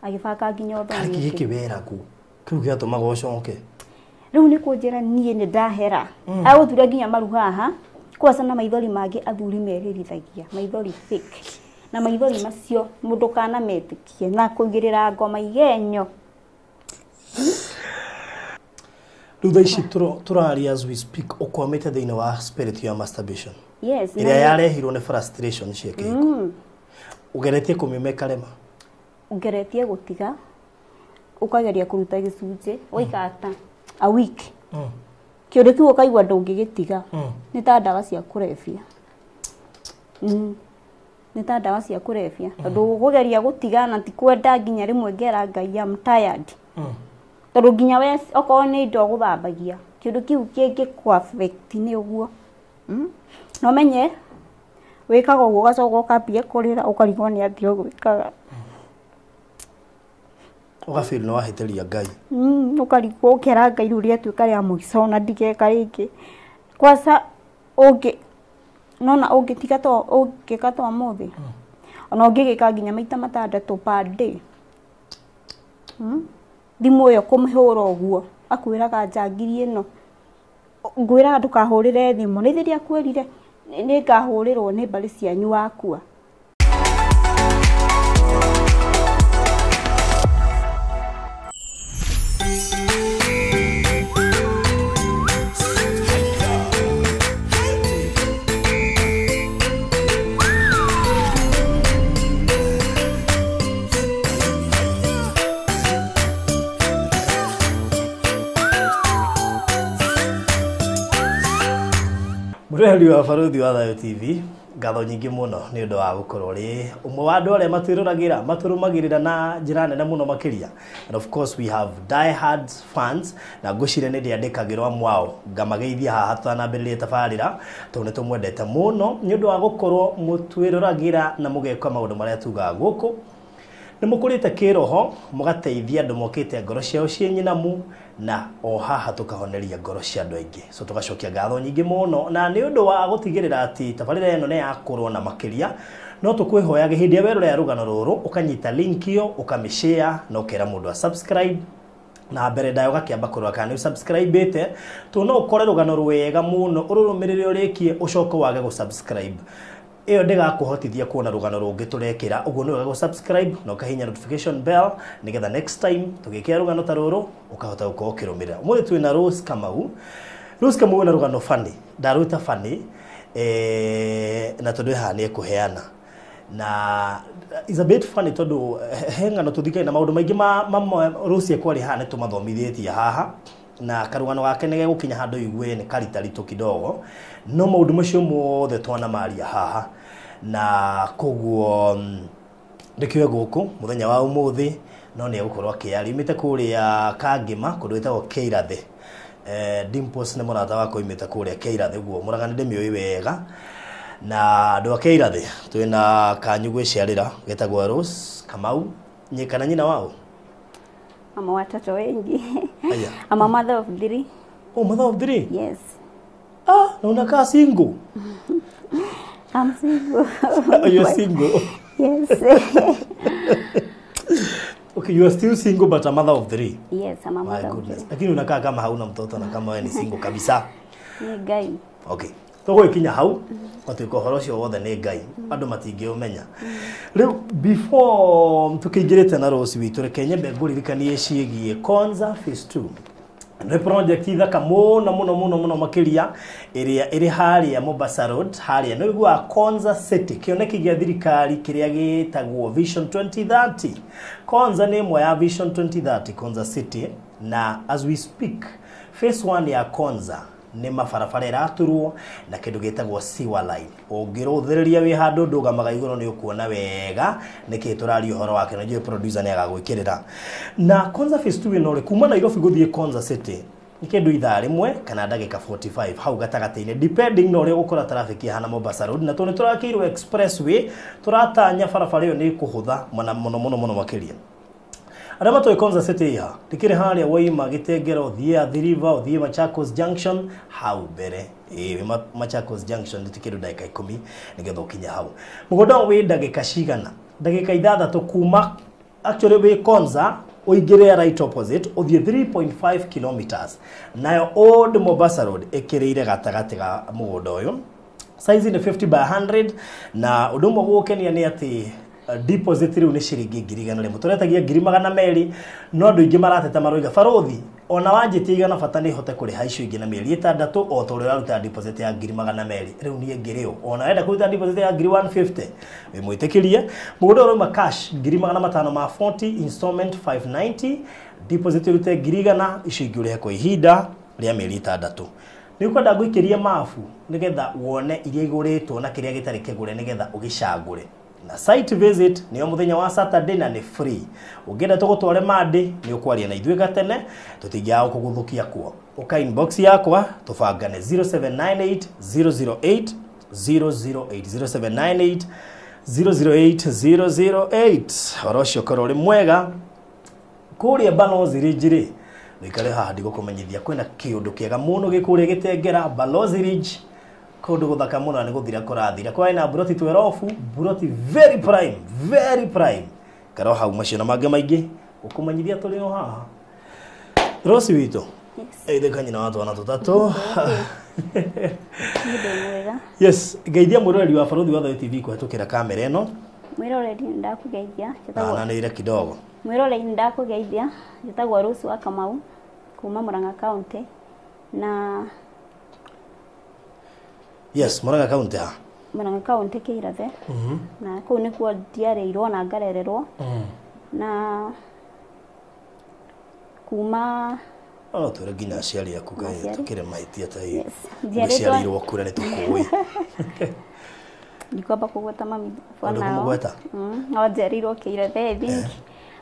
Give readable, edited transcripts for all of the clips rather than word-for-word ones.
Agĩbanga nginya ũthoni. Kĩ gĩkĩ weragwo kĩu gĩatũmaga ũcoke? Rĩu nĩ kũnjĩra niĩ nĩ ndahera. Agũthuria nginya maru haha kwaca na maithori mangĩ athuri merĩrithagia maithori fake na maithori macio mũndũ kana metĩkie na kũigĩrĩra ngoma igenyo. Rĩu thaa ici tũraria as we speak ũkwamĩte thĩinĩ wa spirit ya masturbation. Yes. Ĩrĩa yarehirwo nĩ frustration cia kĩhiko. Ũgeretie kũmiuma ĩkarema? Ngeretie gũtiga ũkageria kũruta gĩcunjĩ ũgaikara a week. Kĩũndũ kĩu ũkaigua ndũngĩgĩtiga. Nĩ ta ndawa cia kũrebia. Nĩ ta ndawa cia kũrebia tondũ ũkũgeria gũtiga na ti kwenda nginya rĩmwe ngera Ngai I'm tired. Tondũ nginya we okorwo nĩ indo ũgũthambagia kĩũndũ kĩu kĩngĩkũ affect nĩ ũguo. Na ũmenye wĩkaga ũguo ũgacoka ũkambia kũrĩra ũkarigwo nĩ atĩa ũgwĩkaga. Ũgafeel nĩ wahĩtĩria Ngai. Ũkarigwo ũkera Ngai rĩu rĩatuĩka rĩa mũico na ndigeka rĩngĩ. Kwaca ũngĩ nona ũngĩtiga to ũngĩka to ũmũthĩ. Ona ũngĩgĩka nginya maita matandatũ per day. Thimũ ĩyo kũmĩhũra ũguo akwĩraga njangiri ĩno ngwĩraga ndũkahũrĩre thimũ nĩ rĩrĩa akwĩrire nĩ ngahũrĩrwo nĩ mbarĩ cianyu wakua. Mũreri wa Barũthi wa Thayũ TV, ngatho nyingĩ mũno nĩ ũndũ wa gũkorwo ũrĩ ũmwe wa andũ arĩa matwĩroragĩra matũrũmagĩrĩra na njĩra nene mũno makĩria. And of course we have die hard fans na ngwĩciria nĩ ndĩandĩkagĩrwo amwe ao ngamageithia haha tũtanambĩrĩria tabarĩra tondũ nĩ tũmwendete mũno nĩ ũndũ wa gũkorwo mũtwĩroragĩra na mũgeka maũndũ marĩa tugaga gũkũ. Nĩ mũkũrĩte kĩroho mũgateithia andũ mokĩte ngoro ciao ciĩ nyinamu na o haha tũkahoneria ngoro cia andũ aingĩ. So tũgacokia ngatho nyingĩ mũno na nĩ ũndũ wa gũtigĩrĩra atĩ tabarĩra ĩno nĩ yakũrwo na makĩria no tũkwĩhoyaga hĩndĩ ĩrĩa werorera rũgano rũrũ ũkanyita link ĩyo ũkamĩshare na ũkera mũndũ a subscribe na mbere ndayo ũgakĩamba kũrora kana nĩ subscribe-ĩte tondũ no ũkore rũgano rwega mũno ũrũrũmĩrĩre ũrĩkie ũcoke wage gũ-subscribe. Ĩyo ndĩgakũhotithia kuona rũgano rũngĩ tũrekĩra ũguo nĩ wega gũ-subscribe na ũkahihinya notification bell nĩgetha next time tũgĩkĩra rũgano ta rũrũ ũkahota gũkorwo ũkĩrũmĩrĩra. Ũmũthĩ twĩna Rose Kamau. Rose Kamau ena rũgano funny, ndarwĩta funny na tondũ haha nĩ ekũheana na is a bit funny tondũ he ng'ano tũthikaine na maũndũ maingĩ mamwe Rose ekwarĩ haha nĩ tũmathomithĩtie haha na karũgano gake nĩ gegũkinya handũ igue nĩ karitaritũ kidogo no maũndũ macio mothe twanamaria haha na koguo ndĩkĩoe gũkũ mũthenya wa ũmũthĩ no nĩ egũkorwo akĩaria umĩte kũrĩa Kangĩma kũndũ gwĩtagwo Keirathe. Dimples nĩ mũrata wakwa umĩte kũrĩa Keirathe ũguo Mũrang'a nĩ ndĩmĩũĩ wega na andũ a Keirathe twĩna kanyu gwĩciarĩra getagwo Rose Kamau kana nyina wao? Mama watoto wengi. Aya. I'm a mother of 3. Oh, mother of 3? Yes. Ah, na unakaa single? I'm single. Oh, you're single? Yes. Okay, you are still single but a mother of 3. Yes, I'm a mother My goodness. of 3. Lakini unakaa kama hauna mtoto na kama wewe ni single kabisa. Ni Ngai. Okay. Tũgũgĩkinya hau gwatuĩka ũhoro ũcio wothe nĩ Ngai andũ matingĩũmenya. Rĩu before tũkĩingĩrĩte na Rose witũ reke nyambe ngũririkanie ciĩgiĩ Konza Phase 2. Nĩ project thaka mũno mũno mũno mũno makĩria ĩrĩa ĩrĩ harĩa Mombasa Road harĩa nĩ ũiguaga Konza City kĩoneki gĩa thirikari kĩrĩa gĩtagwo Vision 2030. Konza nĩ ĩmwe ya Vision 2030 Konza City na as we speak phase 1 ya Konza nĩ mabarabara ĩraturwo na kĩndũ gĩtagwo sewer line. Ũngĩrũthĩrĩria wĩ handũ ndũgamaga igũrũ nĩ ũkuona wega nĩkĩ tũraria ũhoro wake na njũĩ producer nĩ agagwĩkĩrĩra. Na Konza Phase 2 ĩno rĩ kuma Nairobi gũthiĩ Konza City nĩ kĩndũ ithaa rĩmwe kana ndagĩka 45 hau gatagatĩ-inĩ depending na ũrĩa ũgũkora traffic ĩhana Mombasa Road na tondũ nĩ tũrakĩirwo expressway tũratanya barabara ĩyo nĩ ĩkũhũtha mũno mũno mũno mũno makĩria. Arĩa matoĩ Konza City iha ndĩkĩrĩ harĩa waima Gĩtengera ũthiĩ Athi River ũthiĩ Machakos Junction hau mbere ĩĩ Machakos Junction nĩ kĩndũ ndagĩka 10 nĩgetha ũkinye hau. Mũgũnda wĩ ndagĩka cigana? Ndagĩka 6 kuma Actually wĩ Konza ũingĩre right opposite ũthiĩ 3.5 kilometers, nayo Old Mombasa Road ĩkĩrĩire gatagatĩ ga mũgũnda ũyũ. Size nĩ 50 by 100, na ũndũ ũmwe gũgũkenia nĩ atĩ deposit rĩu nĩ ciringi 100,000. Tũretagia 200,000, no andũ aingĩ marateta maroiga barothi ona wanjĩtie igana bata nĩ hote kũrĩha icio ingĩ na mĩeri 6, o ta ũrĩa ũraruta deposit ya 200,000. Rĩu niĩ ngĩrĩ ũ ona wenda kũruta deposit ya 150,000 wĩ mwĩtĩkĩrie. Mũgũnda ũrauma cash 540,000, installment 590, deposit ũrute 100,000, icio ingĩ ũrĩhe kwa ihinda rĩa mĩeri 6. Nĩ ũkwenda ngũikĩrie mabu nĩgetha wone iria igũrĩtwo na kĩrĩa gĩtarĩ kĩgũre nĩgetha ũgĩcagũre. Na site visit nĩyo mũthenya wa Saturday na nĩ free. Ũngĩenda tũgũtware Monday nĩ ũkwaria na ithuĩ gatene, tũtingĩaga gũkũgũthũkia kuo. Ũka inbox yakwa tũbangane 0798 008 008, 0798 008 008. Horo ũcio ũkorwo ũrĩ mwega. Kũrĩa Balozi Ridge rĩ, wĩikare haha ndigũkũmenyithia kwĩna kĩũndũ kĩega mũno gĩkũrĩa Gĩtengera Balozi Ridge, kũndũ gũthaka mũno na nĩ gũthira kũrathira. Kwa ina buroti 12, buroti very prime, very prime. Karo hau macio na mangĩ maingĩ ũkũmenyithia tũrĩ o haha. Rosi witũ. Yes. Ĩthĩ kanyina wa twana tũtatũ. Nĩ ndĩ mwega. Yes, ngeithia mwĩroreri wa Barothi wa Thayũ TV kũhetũkĩra kamera ĩno. Mwĩroreri nĩ ndakũgeithia. Na nanĩire kidogo. Mwĩroreri nĩ ndakũgeithia. Njĩtagwo Rose wa Kamau kuma Murang'a County na Yes, Murang'a County ha. Murang'a County Kĩirathe. Na kũu nĩkuo njiarĩirwo na ngarererwo. Na kuma No twĩre nginya aciari aku kaĩ Aciari? tũkĩrĩ mahĩtia ta Yes. ũgĩciarĩirwo kura nĩ tũkũĩ. Ndikwamba kũgweta mami for Ũndũ now. kũmũgweta? No njiarĩirwo Kĩirathe, I think.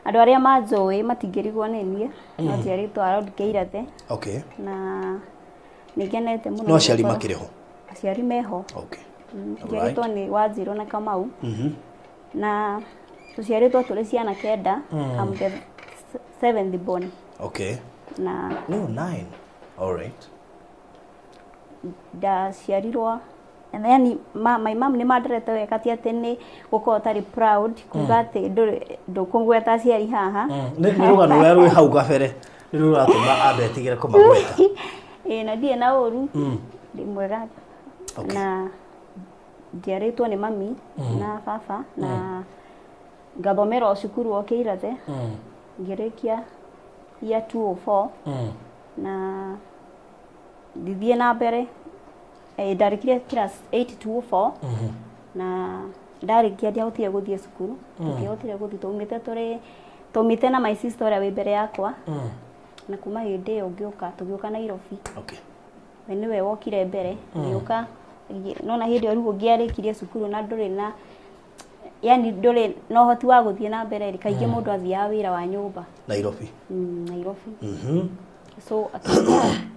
Andũ arĩa manjũĩ matingĩrigwo nĩ niĩ. No njiarĩtwo around Kĩirathe. Okay. Na nĩngenete mũno. No aciari gũkorwo- makĩrĩ ho. Aciari meho. Okay. Njiarĩtwo nĩ Wanjirũ na Kamau. Na tũciarĩtwo tũrĩ ciana 9. I'm the seventh born. Okay. Na No, 9. All right. ndaciarirwo and then my mom nĩ manderete wega ti atĩ nĩ gũkorwo ũtarĩ proud kuga atĩ ndũkũgweta aciari haha. Nĩ rũgano rũrĩa rwĩ hau kabere nĩ rũratũma ambe etigĩre kũmagweta. Ĩĩ, na ndirĩ na ũru, ndĩ mwega. Okay. Na njiarĩtwo nĩ mami na baba na ngathomera o cukuru o Kĩirathe. Ngĩrĩkia year 204 na ngĩthiĩ na mbere. Ndarĩkirie class 824 na ndarĩkia ndiahotire gũthiĩ cukuru. Tũtiahotire gũthiĩ, twaumĩte na my sister ũrĩa wĩ mbere yakwa. Na kuma hĩndĩ ĩyo tũgĩũka Nairobi. Okay. We nĩwe wokire mbere, ngĩũka nona hĩndĩ ĩyo rĩu ũngĩarĩkirie cukuru na ndũrĩ na yani ndũrĩ na ũhoti wa gũthiĩ na mbere rĩ, kaingĩ mũndũ athiaga wĩra wa nyũmba. Nairobi. Nairobi. So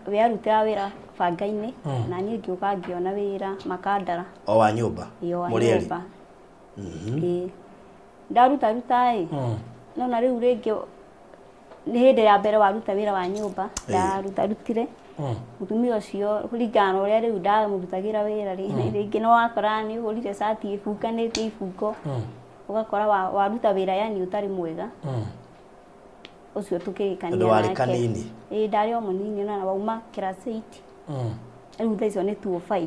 we arutĩra wĩra banga-inĩ na niĩ ngĩũka ngĩona wĩra Makandara. O wa nyũmba. Ĩĩ, o wa Mũrĩ erĩ? nyũmba. Ĩĩ. Ndaruta ruta ĩ. Nona rĩu rĩngĩ nĩ hĩndĩ ya mbere waruta wĩra wa nyũmba, ndaruta rutire. Mũtumia ũcio kũringana na ũrĩa rĩu ndamũrutagĩra wĩra rĩ, rĩngĩ nĩ wakora nĩ ũgũrire cati ĩbunganĩte ibungo. Ũgakora waruta wĩra yani ũtarĩ mwega. Ũcio tũkĩrĩkania Tondũ warĩ nake. kanini. Ĩĩ, ndarĩ o mũnini na wauma class 8. Rĩu thaa icio nĩ 205.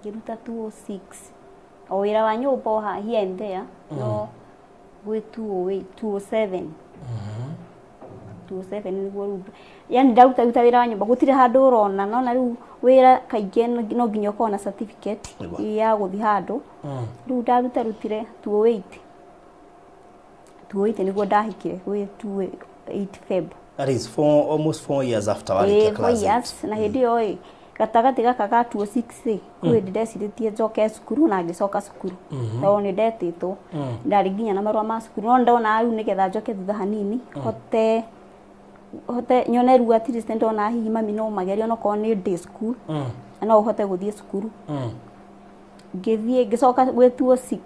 Ngĩruta 206. O wĩra wa nyũmba o here and there, no gwĩ 208, 207. 207 nĩguo rĩu. Yani ndaruta ruta wĩra wa nyũmba gũtirĩ handũ ũrona, nona rĩu wĩra kaingĩ no nginya ũkorwo na certificate Nĩguo. ya gũthiĩ handũ. Rĩu ndaruta rutire 208. 208 nĩguo ndahikire gwĩ 208 Feb. That is almost 4 years after warĩkia Ĩĩ, 4 class 8. years na hĩndĩ ĩyo ĩ gatagatĩ gaka ga 206 ĩ kwĩ hĩndĩ ndecirĩtie njoke cukuru na ngĩcoka cukuru tondũ nĩ ndetĩtwo. Ndarĩ nginya na marũa ma cukuru no ndona rĩu nĩgetha njoke thutha hanini hote nyone rĩu at least ndona hihi mami no magerie onokorwo nĩ day school na no ũhote gũthiĩ cukuru. Ngĩthiĩ ngĩcoka gwĩ 206.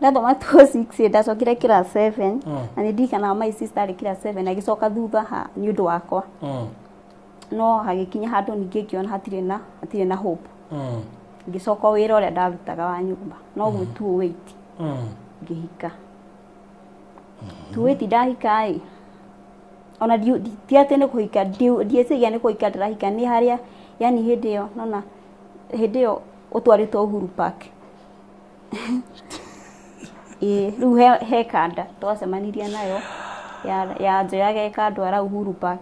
Ndathoma 206 ndacokire class 7 na nĩ ndirikanaga my sister arĩ class 7 agĩcoka thutha ha nĩ ũndũ wakwa. No hagĩkinya handũ ningĩ ngĩona hatirĩ na hope. Ngĩcoka wĩra ũrĩa ndarutaga wa nyũmba no gwĩ 208 ngĩhika. Tuweti ndahika ĩ ona ti atĩ nĩ kũhika, ndiĩciria nĩ kũhika ndĩrahika, nĩ harĩa yani hĩndĩ ĩyo nona hĩndĩ ĩyo ũtwarĩtwo Uhuru Park. Ĩĩ rĩu he kanda twacemanirie nayo ya njoyaga ĩkandwara Uhuru Park.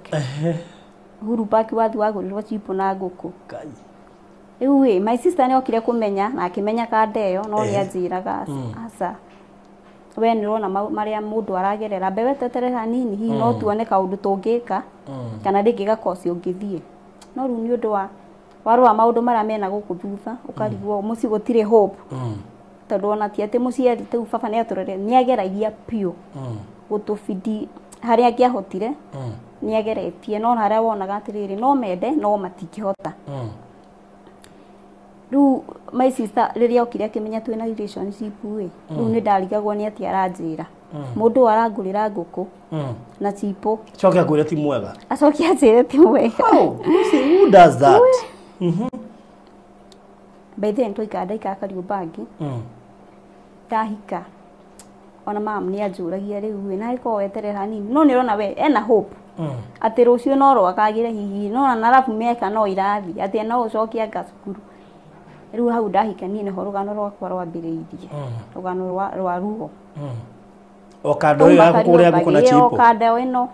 Uhuru Park wathi wagũrĩrwo chipo na ngũkũ. Rĩu ĩ my sister nĩ okire kũmenya na akĩmenya kanda ĩyo no nĩ anjĩraga aca we nĩ ũrona marĩa mũndũ aragerera, mbe wetetere hanini hihi no tuone kaũndũ tũngĩka kana rĩngĩ gakoci ũngĩthiĩ. No rĩu nĩ ũndũ wa warora maũndũ marĩa mena gũkũ thutha ũkarigwo mũciĩ gũtirĩ hope. Tondũ ona ti atĩ mũciari tau baba nĩ atũrere, nĩ ageragia biũ gũtũbidi harĩa angĩahotire nĩ ageretie, no harĩa wonaga atĩrĩrĩ no mende no matingĩhota. Rĩu my sister rĩrĩa okire akĩmenya twĩna relationship ĩ, rĩu nĩ ndarigagwo nĩ atĩ aranjĩra mũndũ ũyũ arangũrĩra ngũkũ na chipo, Acoke akwĩre ti mwega. Acoke anjĩre ti mwega. Oh, who does that? By then twaikara ndaikara Kariobangi. Ndahika ona mam nĩ anjũragia rĩu ĩ na ĩkorwo weterera hanini, no nĩ ũrona we ena hope atĩ rũciũ no rwakagĩre hihi, no na arabu mĩaka no irathi atĩ no ũcoke anga cukuru. Rĩu hau ndahika niĩ nĩho rũgano rwakwa rwambĩrĩirie, rũgano rwa ruo. O kando ĩyo ya kũrĩa ngũkũ na chipo. O kando ĩno.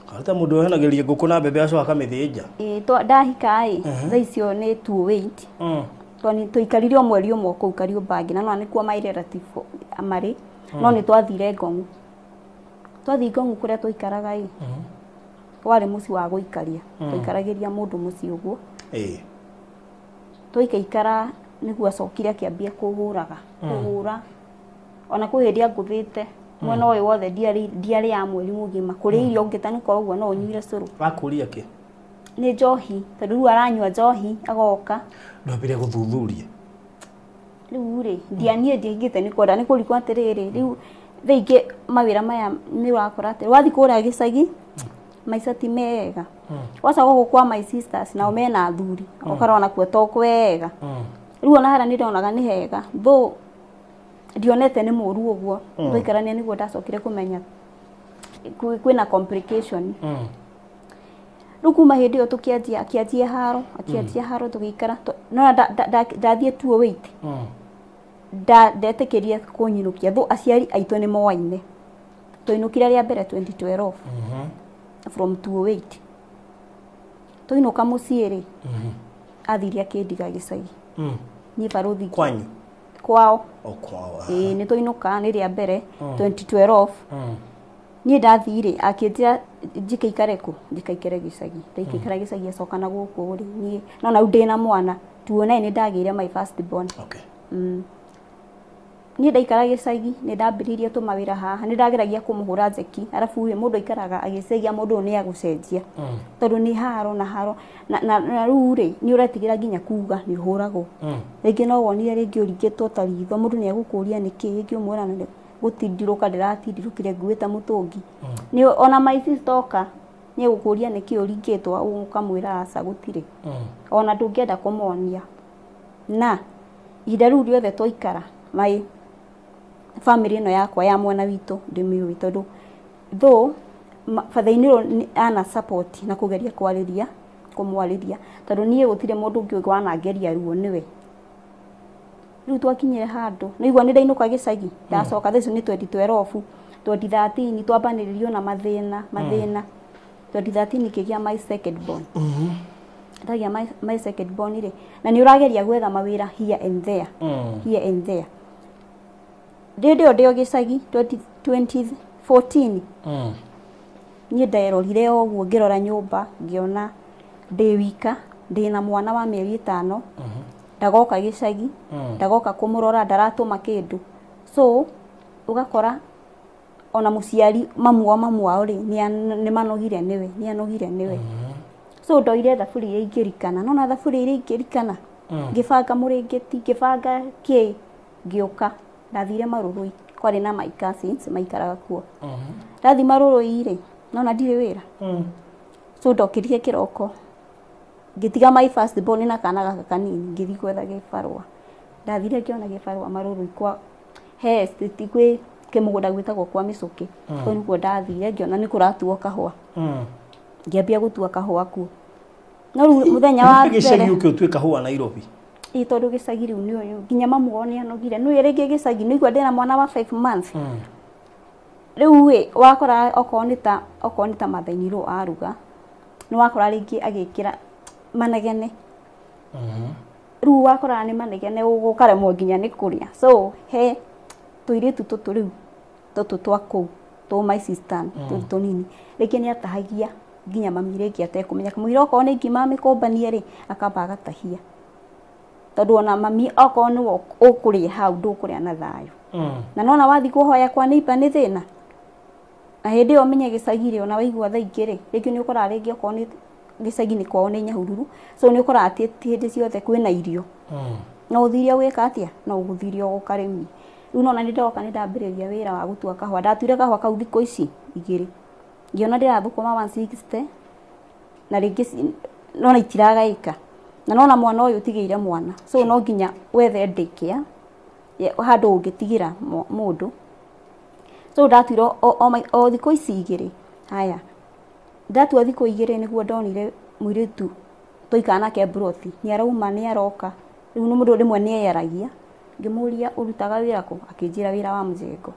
Karuta mũndũ ũhenageria ngũkũ na mbembe acoka akamĩthĩnja. Ĩĩ ndahika ĩ thaa icio nĩ 208. Twani tũikarire o mweri ũmwe kũu Kariobangi na no nĩkuo my relative marĩ, no nĩ twathire Ngong'u. Twathiĩ Ngong'u kũrĩa twaikaraga ĩ warĩ mũciĩ wa gũikaria, twaikaragĩria mũndũ mũciĩ ũguo. Twaikaikara nĩguo acokire akĩambia kũhũraga, kũhũra ona kwĩ hĩndĩ angũthĩte mwena ũyũ wothe ndiarĩ ya mweri mũgima, kũrĩa irio ũngĩtanũka ũguo no ũnyuire cũrũ. Wakũria kĩ? Nĩ njohi, tondũ rĩu aranyua njohi agoka. Ndwambire gũthuthuria? Rĩu rĩ ndianiĩ ndiaingĩte nĩ kwenda nĩ kũrigwo atĩrĩrĩ rĩu thaa ingĩ mawĩra maya nĩ ũrakora atĩ wathiĩ kũrĩa gĩcagi maica ti mega. Wacoka gũkũ kwa my sisters nao mena athuri ũkarona kuo to kwega. Rĩu ona harĩa nĩ ndonaga nĩ hega though ndionete nĩ mũru ũguo, twaikarania nĩguo ndacokire kũmenya kwĩna complication. Rĩu kuma hĩndĩ ĩyo tũkĩanjia akĩanjia haro, akĩanjia haro tũgĩikara no ndathiĩ 208 ndetĩkĩrie kũnyinũkia though aciari aitũ nĩ moaine. Twainũkire rĩa mbere 2012 from 208. Twainũka mũciĩ rĩ athire akĩndiga gĩcagi. Niĩ barũthi kwanyu kwao. O kwao. Ĩĩ nĩ twainũka nĩ rĩa mbere 2012. Niĩ ndathire akĩnjĩra njikaikare kũ, njikaikare gĩcagi. Ndaikaikara gĩcagi acoka na gũkũ rĩ niĩ no na rĩu ndĩna mwana 2009 nĩ ndagĩire my first born. Okay. Niĩ ndaikara gĩcagi nĩ ndambĩrĩirie tũmawĩra haha, nĩ ndageragia kũmũhũra njeki arabu ĩ mũndũ aikaraga agĩcegia mũndũ ũyũ nĩ agũcenjia tondũ nĩ haro na haro na rĩu rĩ nĩ ũretigĩra nginya kuga nĩ ũhũragwo. Rĩngĩ no wonire rĩngĩ ũringĩtwo ta ritho, mũndũ nĩ egũkũria nĩkĩ, rĩngĩ ũmwĩra nĩ gũtindirũka ndĩratindirũkire nguĩte mũtũngi. Nĩ ona my sister oka nĩ egũkũria nĩkĩ ũringĩtwo, ũkamwĩra aca gũtirĩ. Ona ndũngĩenda kũmonia. Na ihinda rĩu rĩothe twaikara my family ĩno yakwa ya mwena witũ ndĩmĩũĩ tondũ though father-in-law ana support na kũgeria kwarĩria kũmwarĩria tondũ niĩ gũtirĩ mũndũ ũngĩ wanangeria ruo nĩwe. Rĩu twakinyire handũ nĩigua nĩ ndainũka gĩcagi ndacoka thaa icio nĩ 2012 2013 twambanĩrĩrio na mathĩna mathĩna 2013 ngĩgĩa my second born. Ndagĩa my second born rĩ na nĩ ũrageria gwetha mawĩra here and there, here and there. Ndĩ ĩyo ndĩ o gĩcagi 2014 niĩ nderorire o ũguo ngĩrora nyũmba ngĩona ndĩ wika ndĩna mwana wa mĩeri 5 ndagoka gĩcagi ndagoka kũmũrora ndaratũma kĩndũ, so ũgakora ona mũciari mamu wao rĩ nĩ manogire nĩwe, nĩ anogire nĩwe. So ndoire thaburia iria ingĩrikana, nona thaburia iria ingĩrikana ngĩbanga mũrĩngĩti ngĩbanga kĩ ngĩũka ndathire Marũrũi kwarĩ na my cousins maikaraga kuo. Ndathi Marũrũi rĩ nona ndirĩ wĩra. So ndokĩrire kĩroko ngĩtiga my first born na kana gaka kanini ngĩthiĩ gwetha gĩbarũa. Ndathire ngĩona gĩbarũa Marũrũi kwa he estate kwĩ Kĩmũgũnda gwĩtagwo kwa mĩcũkĩ. Kũu nĩkuo ndathire ngĩona nĩ kũratuo kahũa. Ngĩambia gũtua kahũa kuo. No rĩu mũthenya wa mbere gĩcagi ũkĩ ũtue kahũa Nairobi. Ĩ tondũ gĩcagi rĩu nĩ ũyũ nginya mamu wao nĩ anogire. Nĩ rĩngĩ gĩcagi nĩ igua ndĩna mwana wa 5 months. Rĩu ĩ wakora okorwo nĩ ta mathainirwo aruga nĩ wakora rĩngĩ agĩkĩra manegene. Rĩu wakora nĩ manegene ũkaremwo nginya nĩ kũrĩa. So he tũirĩtu tũtũ rĩu tũtũ twa kũu tũ my sister tũnini rĩngĩ nĩ atahagia nginya mami rĩngĩ atekũmenya kamũira okorwo nĩ ngima amĩkũmbanie rĩ akamba agatahia tondũ ona mami okorwo nĩwe ũkũrĩa hau ndũkũrĩa na thayũ. Na nona wathiĩ kũhoya kwa neighbor nĩ thĩna. Na hĩndĩ ĩyo ũmenye gĩcagi rĩ ona waigua thaa ingĩ rĩ rĩngĩ nĩ ũkoraga rĩngĩ okorwo nĩ gĩcagi nĩ kwao nĩ Nyahururu so nĩ ũkoraga ti hĩndĩ ciothe kwĩna irio. No ũthire gwĩka atĩa no ũgũthire ũkarĩmi. Rĩu nona nĩ ndoka nĩ ndambĩrĩria wĩra wa gũtua kahũa. Ndatuire kahũa kau thikũ ici igĩrĩ ngĩona ndĩrathũkũma 160 na rĩngĩ nona itiragaĩka na nona mwana ũyũ ũtigĩire mwana so no nginya wethe daycare handũ ũngĩtigĩra mũndũ. So ndatuire o thikũ ici igĩrĩ. Haya ndatua thikũ igĩrĩ nĩguo ndonire mũirĩtu tũikara nake mburoti nĩ arauma nĩ aroka. Rĩu nĩ mũndũ rĩmwe nĩ eyaragia. Ngĩmũria ũrutaga wĩra kũ akĩnjĩra wĩra wa mũjengo.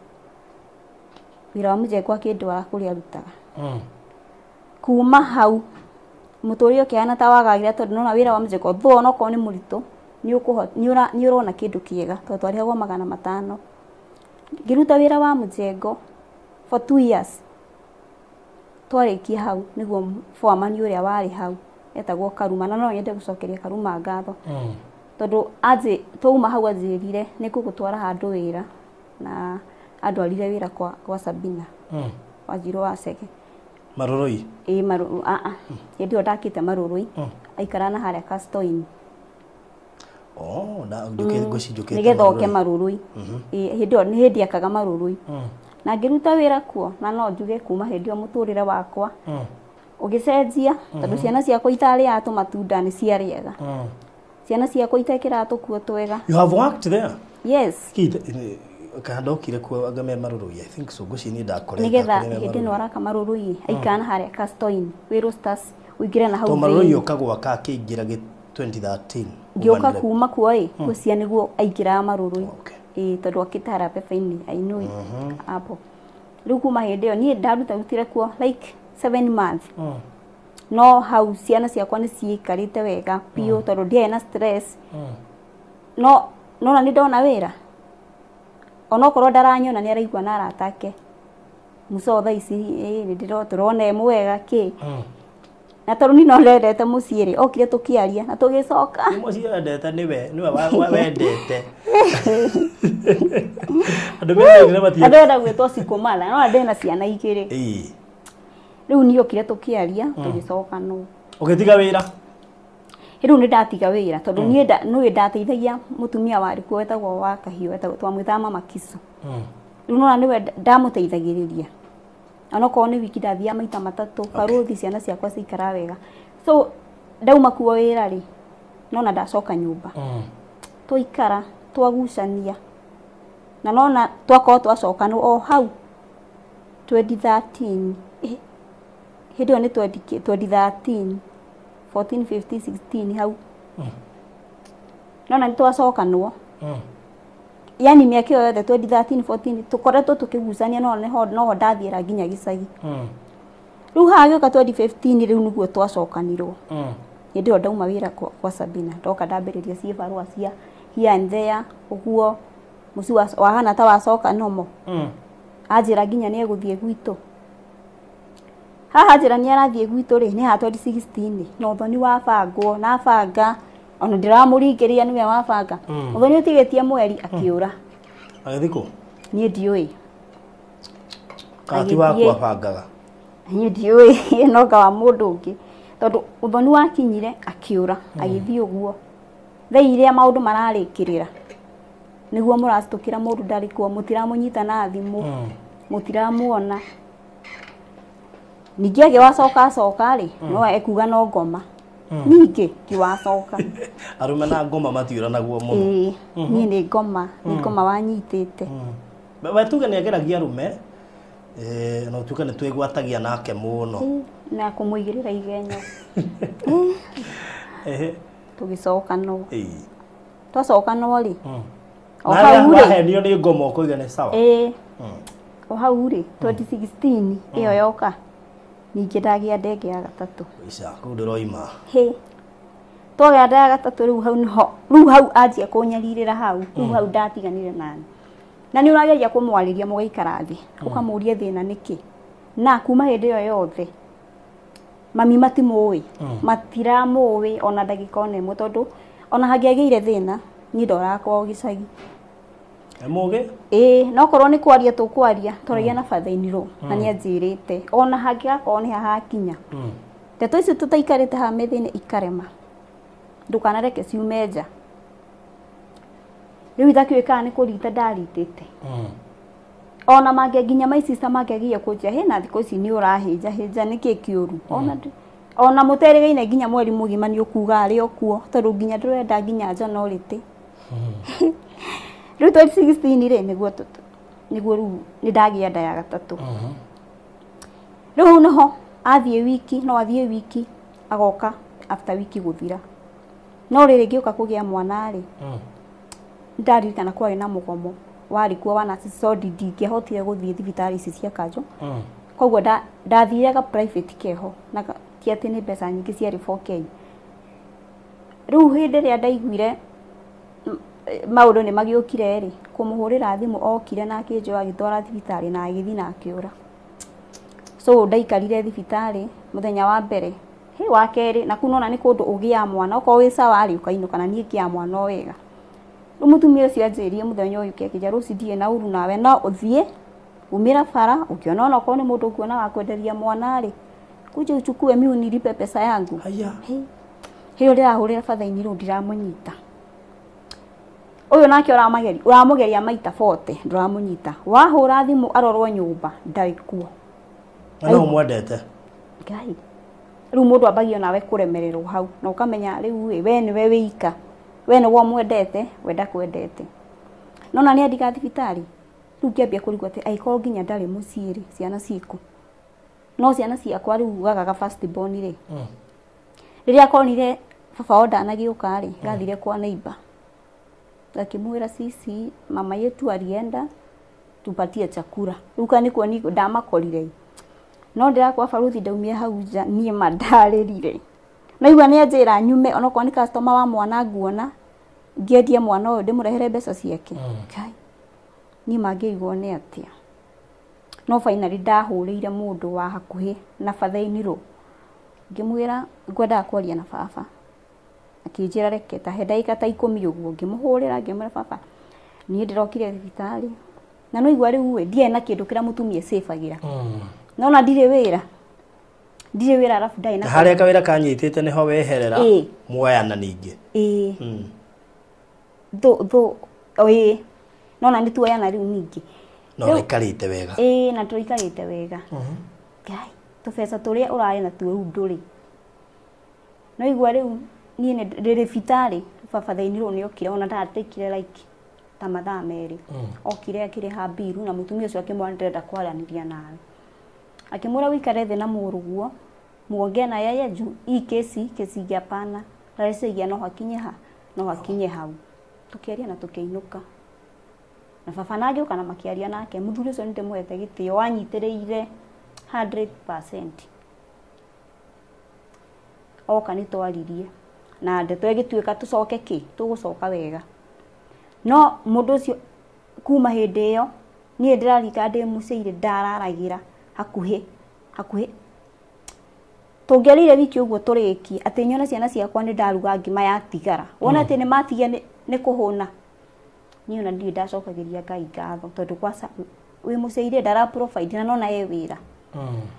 Wĩra wa mũjengo akĩndwara kũrĩa arutaga. Kuma hau mũtũrĩre ũkĩhana ta wagagĩra tondũ nona wĩra wa mũjengo though onokorwo nĩ mũritũ nĩ ũrona kĩndũ kĩega tondũ twarĩhagwo 500. Ngĩruta wĩra wa mũjengo for 2 years. Twarĩkia hau nĩguo foreman ũrĩa warĩ hau etagwo Karuma na no nyende gũcokeria Karuma ngatho. Tondũ anjĩ twauma hau anjĩrire nĩ ngũgũtwara handũ wĩra na andwarire wĩra kwa Sabina. Wanjirũ wa Chege. Marũrũi? Ĩ marũrũ a a. Hĩndĩ ĩyo ndakĩte Marũrũi. Aikara na harĩa Castoin. Oh, na njũkĩte ngwĩci njũkĩte. Nĩgetha oke Marũrũi. Ĩ hĩndĩ ĩyo nĩ hĩndĩ akaga Marũrũi. Na ngĩruta wĩra kuo na no njuge kuma hĩndĩ ĩyo mũtũrĩre wakwa ũgĩcenjia tondũ ciana ciakwa itarĩaga tũmatunda nĩ ciarĩaga. Ciana ciakwa itekĩraga tũkuo twega. You have worked there? Yes. Kana ndokire kuo anga me Marũrũi I think so ngwĩci niĩ ndakorete. Nĩgetha hĩndĩ ĩno araka Marũrũi aikara na harĩa Castoin wĩrũ Stars ũingĩre na hau. To Marũrũi ũka gwaka akĩingĩra 2013. Ngĩũka kuma kuo ĩ ngwĩciria nĩguo aingĩraga Marũrũi. Ĩ tondũ akĩte harĩa Beba-inĩ I know hapo. Rĩu kuma hĩndĩ ĩyo niĩ ndarutire kuo like 7 months. No hau ciana ciakwa nĩ ciikarĩte wega biũ tondũ ndiarĩ na stress. No nona nĩ ndona wĩra onokorwo ndaranyona nĩ araigua na arata ake. Muco thaa ici nĩ ndĩrona e mwega kĩ. Na tondũ niĩ no ndendete mũciĩ rĩ okire tũkĩaria na tũgĩcoka. Nĩ mũciĩ wendete nĩwe nĩwe wendete. Andũ mendete matirĩ. Andũ enda gwĩtwo Sikumala no ndĩna ciana igĩrĩ. Rĩu niĩ okire tũkĩaria tũgĩcoka no. Ũgĩtiga wĩra? Rĩu nĩ ndatiga wĩra tondũ niĩ nĩ ndateithagia mũtumia warĩ kuo wetagwo wa Kahiũ wetagwo twamwĩtaga Mama Kisu. Rĩu nona nĩwe ndamũteithagĩrĩria. Onokorwo nĩ wiki ndathiaga maita matatũ barũthi ciana ciakwa ciikaraga wega. So ndauma kuo wĩra rĩ nona ndacoka nyũmba. Twaikara twagucania na nona twakorwo twacoka o hau 2013 hĩndĩ ĩyo nĩ 2013 14 15 16 hau. Nona nĩ twacokanwo. Yani mĩaka ĩyo yothe 2013 14 tũkoretwo tũkĩgucania no noho ndathiĩra nginya gĩcagi. Rĩu hagĩũka 2015 rĩu nĩguo twacokanirwo. Hĩndĩ ĩyo ndauma wĩra kwa Sabina ndoka ndambĩrĩria cibarũa cia here and there ũguo mũciĩ wahana ta wacoka nomo. Anjĩra nginya nĩ egũthiĩ gwitũ. Haha njĩra nĩ arathiĩ gwitũ rĩ nĩ ha 2016 na ũthoni wabangwo na banga ona ndiramũringĩrĩria nĩwe wabanga. Ũthoni ũtigĩtie mweri akĩũra. Agĩthiĩ kũ? Niĩ ndiũĩ. Kana ti waku abangaga? Niĩ ndiũĩ no nga wa mũndũ ũngĩ tondũ ũthoni wakinyire akĩũra agĩthiĩ ũguo. Thaa iria maũndũ mararĩkĩrĩra nĩguo mũracitũkĩra mũndũ ndarĩ kuo mũtiramũnyita na thimũ mũtiramuona. Ningĩ agĩwacoka acoka rĩ no ekuga no ngoma. Ningĩ ti wacoka. Arũme na ngoma matiũranagwo mũno. Ĩĩ niĩ nĩ ngoma, nĩ ngoma wanyitĩte. We tuge nĩ ageragia arũme na ũtuĩke nĩ twĩgwatagia nake mũno. Na kũmũigĩrĩra igenyo. Tũgĩcokanwo. Twacokanwo rĩ. O hau rĩ. Wahenio nĩ ngoma ũkũiga nĩ sawa. O hau rĩ 2016 ĩyo yoka. Ningĩ ndagĩa ndege ya gatatũ. Ica kũu ndĩroima. Hĩ. Twagĩa nda ya gatatũ rĩu hau nĩho. Rĩu hau anjia kũnyarirĩra hau. Rĩu hau ndatiganire nani. Na nĩ ũrageria kũmwarĩria mũgaikara thĩ. Ũkamũria thĩna nĩkĩ. Na kuma hĩndĩ ĩyo yothe mami matimũĩ. Matiramũĩ ona ndagĩka ona ĩmwe tondũ ona hangĩagĩire thĩna niĩ ndoraga kwao gĩcagi. Mũgĩ? Ĩĩ, no korwo nĩ kwaria tũkwaria twaragia na father-in-law na nĩ anjĩrĩte ona hangĩgakorwo nĩ hahakinya. Ndeto icio tũtaikarĩte haha mĩthĩ-inĩ ikarema. Ndũkanareke ciume nja. Rĩu itakĩũĩ kana nĩ kũrita ndaritĩte. Ona mangĩ nginya my sister mangĩagiria kũnjĩra hĩ na thikũ ici nĩ ũrahĩnja hĩnja nĩkĩ kĩũru. Ona mũterĩgaine nginya mweri mũgima nĩ ũkuga arĩ o kuo tondũ nginya ndũrenda nginya njonorĩtĩ. Rĩu 2016 rĩ nĩguo nĩguo rĩu nĩ ndagĩa nda ya gatatũ. Rĩu hau nĩho athiĩ wiki no athiĩ wiki agoka after wiki gũthira. No rĩrĩ ngĩũka kũgĩa mwana rĩ ndaririkana kwarĩ na mũgomo warĩ kuo wa nurses so ndingĩahotire gũthiĩ thibitarĩ ici cia kanjũ. Koguo ndathire ga private keho na ti atĩ nĩ mbeca nyingĩ ciarĩ 4K. Rĩu hĩndĩ ĩrĩa ndaiguire maũndũ nĩ magĩũkire rĩ kũmũhũrĩra thimũ okire na akĩnjoya agĩtwara thibitarĩ na agĩthiĩ na akĩũra. So ndaikarire thibitarĩ mũthenya wa mbere hĩ wa kerĩ na kũu nona nĩ kũndũ ũgĩaga mwana okorwo wĩ sawa rĩ ũkainũka na niĩ ngĩaga mwana o wega. Rĩu mũtumia ũcio anjĩrire mũthenya ũyũ kĩakĩnja rũciũ ndirĩ na ũru nawe no ũthiĩ umĩra bara ũkĩona ona okorwo nĩ mũndũ ũkuona wa kwenderia mwana rĩ kuja uchukue mimi unilipe pesa yangu. Haya. Hiyo ndĩrahũrĩra father-in-law ndiramũnyita. Ũyũ nake ũramũgeria maita 40 ndũramũnyita. Wahũra thimũ arorwo nyũmba ndarĩ kuo. Na no mwendete. Ngai. Rĩu mũndũ ambagia nawe kũremererwo hau na ũkamenya rĩu ĩ we nĩwe wĩika. We nĩwe ũmwendete, we ndakwendete. Nona nĩ andiga thibitarĩ. Rĩu ngĩambia kũrigwo atĩ angĩkorwo nginya ndarĩ mũciĩ rĩ ciana ciĩkũ. No ciana ciakwa rĩu gagaga first born rĩ. Rĩrĩa akonire baba wao ndanagĩũka rĩ gathire kwa neighbor. Gakĩmwĩra sisi mama yetu alienda tupatie chakula. Rĩu ka nĩkuo ni ndamakorire. No ndĩrakwa baruthi ndaumire hau nja niĩ mandarĩrire. Na igua nĩ anjĩra nyume onokorwo nĩ customer wa mwana nguona ngĩendie mwana ũyũ ndĩmũrehere mbeca ciake. Kai. Niĩ mangĩigwo nĩ atĩa. No finally ndahũrĩire mũndũ wa hakuhĩ na father-in-law. Ngĩmwĩra ngwendaga kwaria na baba. Akĩnjĩra reke ta he ndagĩka ta 10 ũguo ngĩmũhũrĩra ngĩmwĩra baba niĩ ndĩrokire thibitarĩ. Na no igua rĩu ĩ ndiarĩ na kĩndũ kĩrĩa mũtumia ecĩbagĩra. Nona ndirĩ wĩra. Ndirĩ wĩra arabu ndarĩ na harĩa kawĩra kanyitĩte nĩho weherera muoyana ningĩ. Ĩĩ. Thũ ĩĩ. Nona nĩ tuoyana rĩu ningĩ. No ũikarĩte wega. Ĩĩ na tũikarĩte wega. Ngai tũbeca tũrĩa ũrarĩ natuo rĩu ndũrĩ. No igua rĩu niĩ nĩ ndĩ thibitarĩ baba father-in-law nĩ okire ona ndatekire like ta mathaa merĩ. Okire akĩrĩha mbiru na mũtumia ũcio akĩmwĩra ndĩrenda kwaranĩria nawe. Akĩmwĩra ũikare thĩ na mũrũguo muongee na yeye juu hii kesi kesi hapana ndareciria no hakinye ha no hakinye hau. Tũkĩaria na tũkĩinũka. Na baba na agĩũka na makĩaria nake mũthuri ũcio nĩ ndĩmũhete gĩtĩo wanyitĩrĩire 100%. Oka nĩ twaririe na ndeto ĩgĩtuĩka tũcoke kĩ tũgũcoka wega. No mũndũ ũcio kuma hĩndĩ ĩyo niĩ ndĩrarika ndĩ mũciĩ ndararagĩra hakuhĩ hakuhĩ tũngĩarĩire wiki ũguo tũrĩkie atĩ nyone ciana ciakwa nĩ ndaruga ngima yatigara. Wona atĩ nĩ matigia nĩ kũhũna. Niĩ ona ndirĩ ndacokagĩria Ngai ngatho tondũ kwaca wĩ mũciĩ ndara provide na nona e wĩra.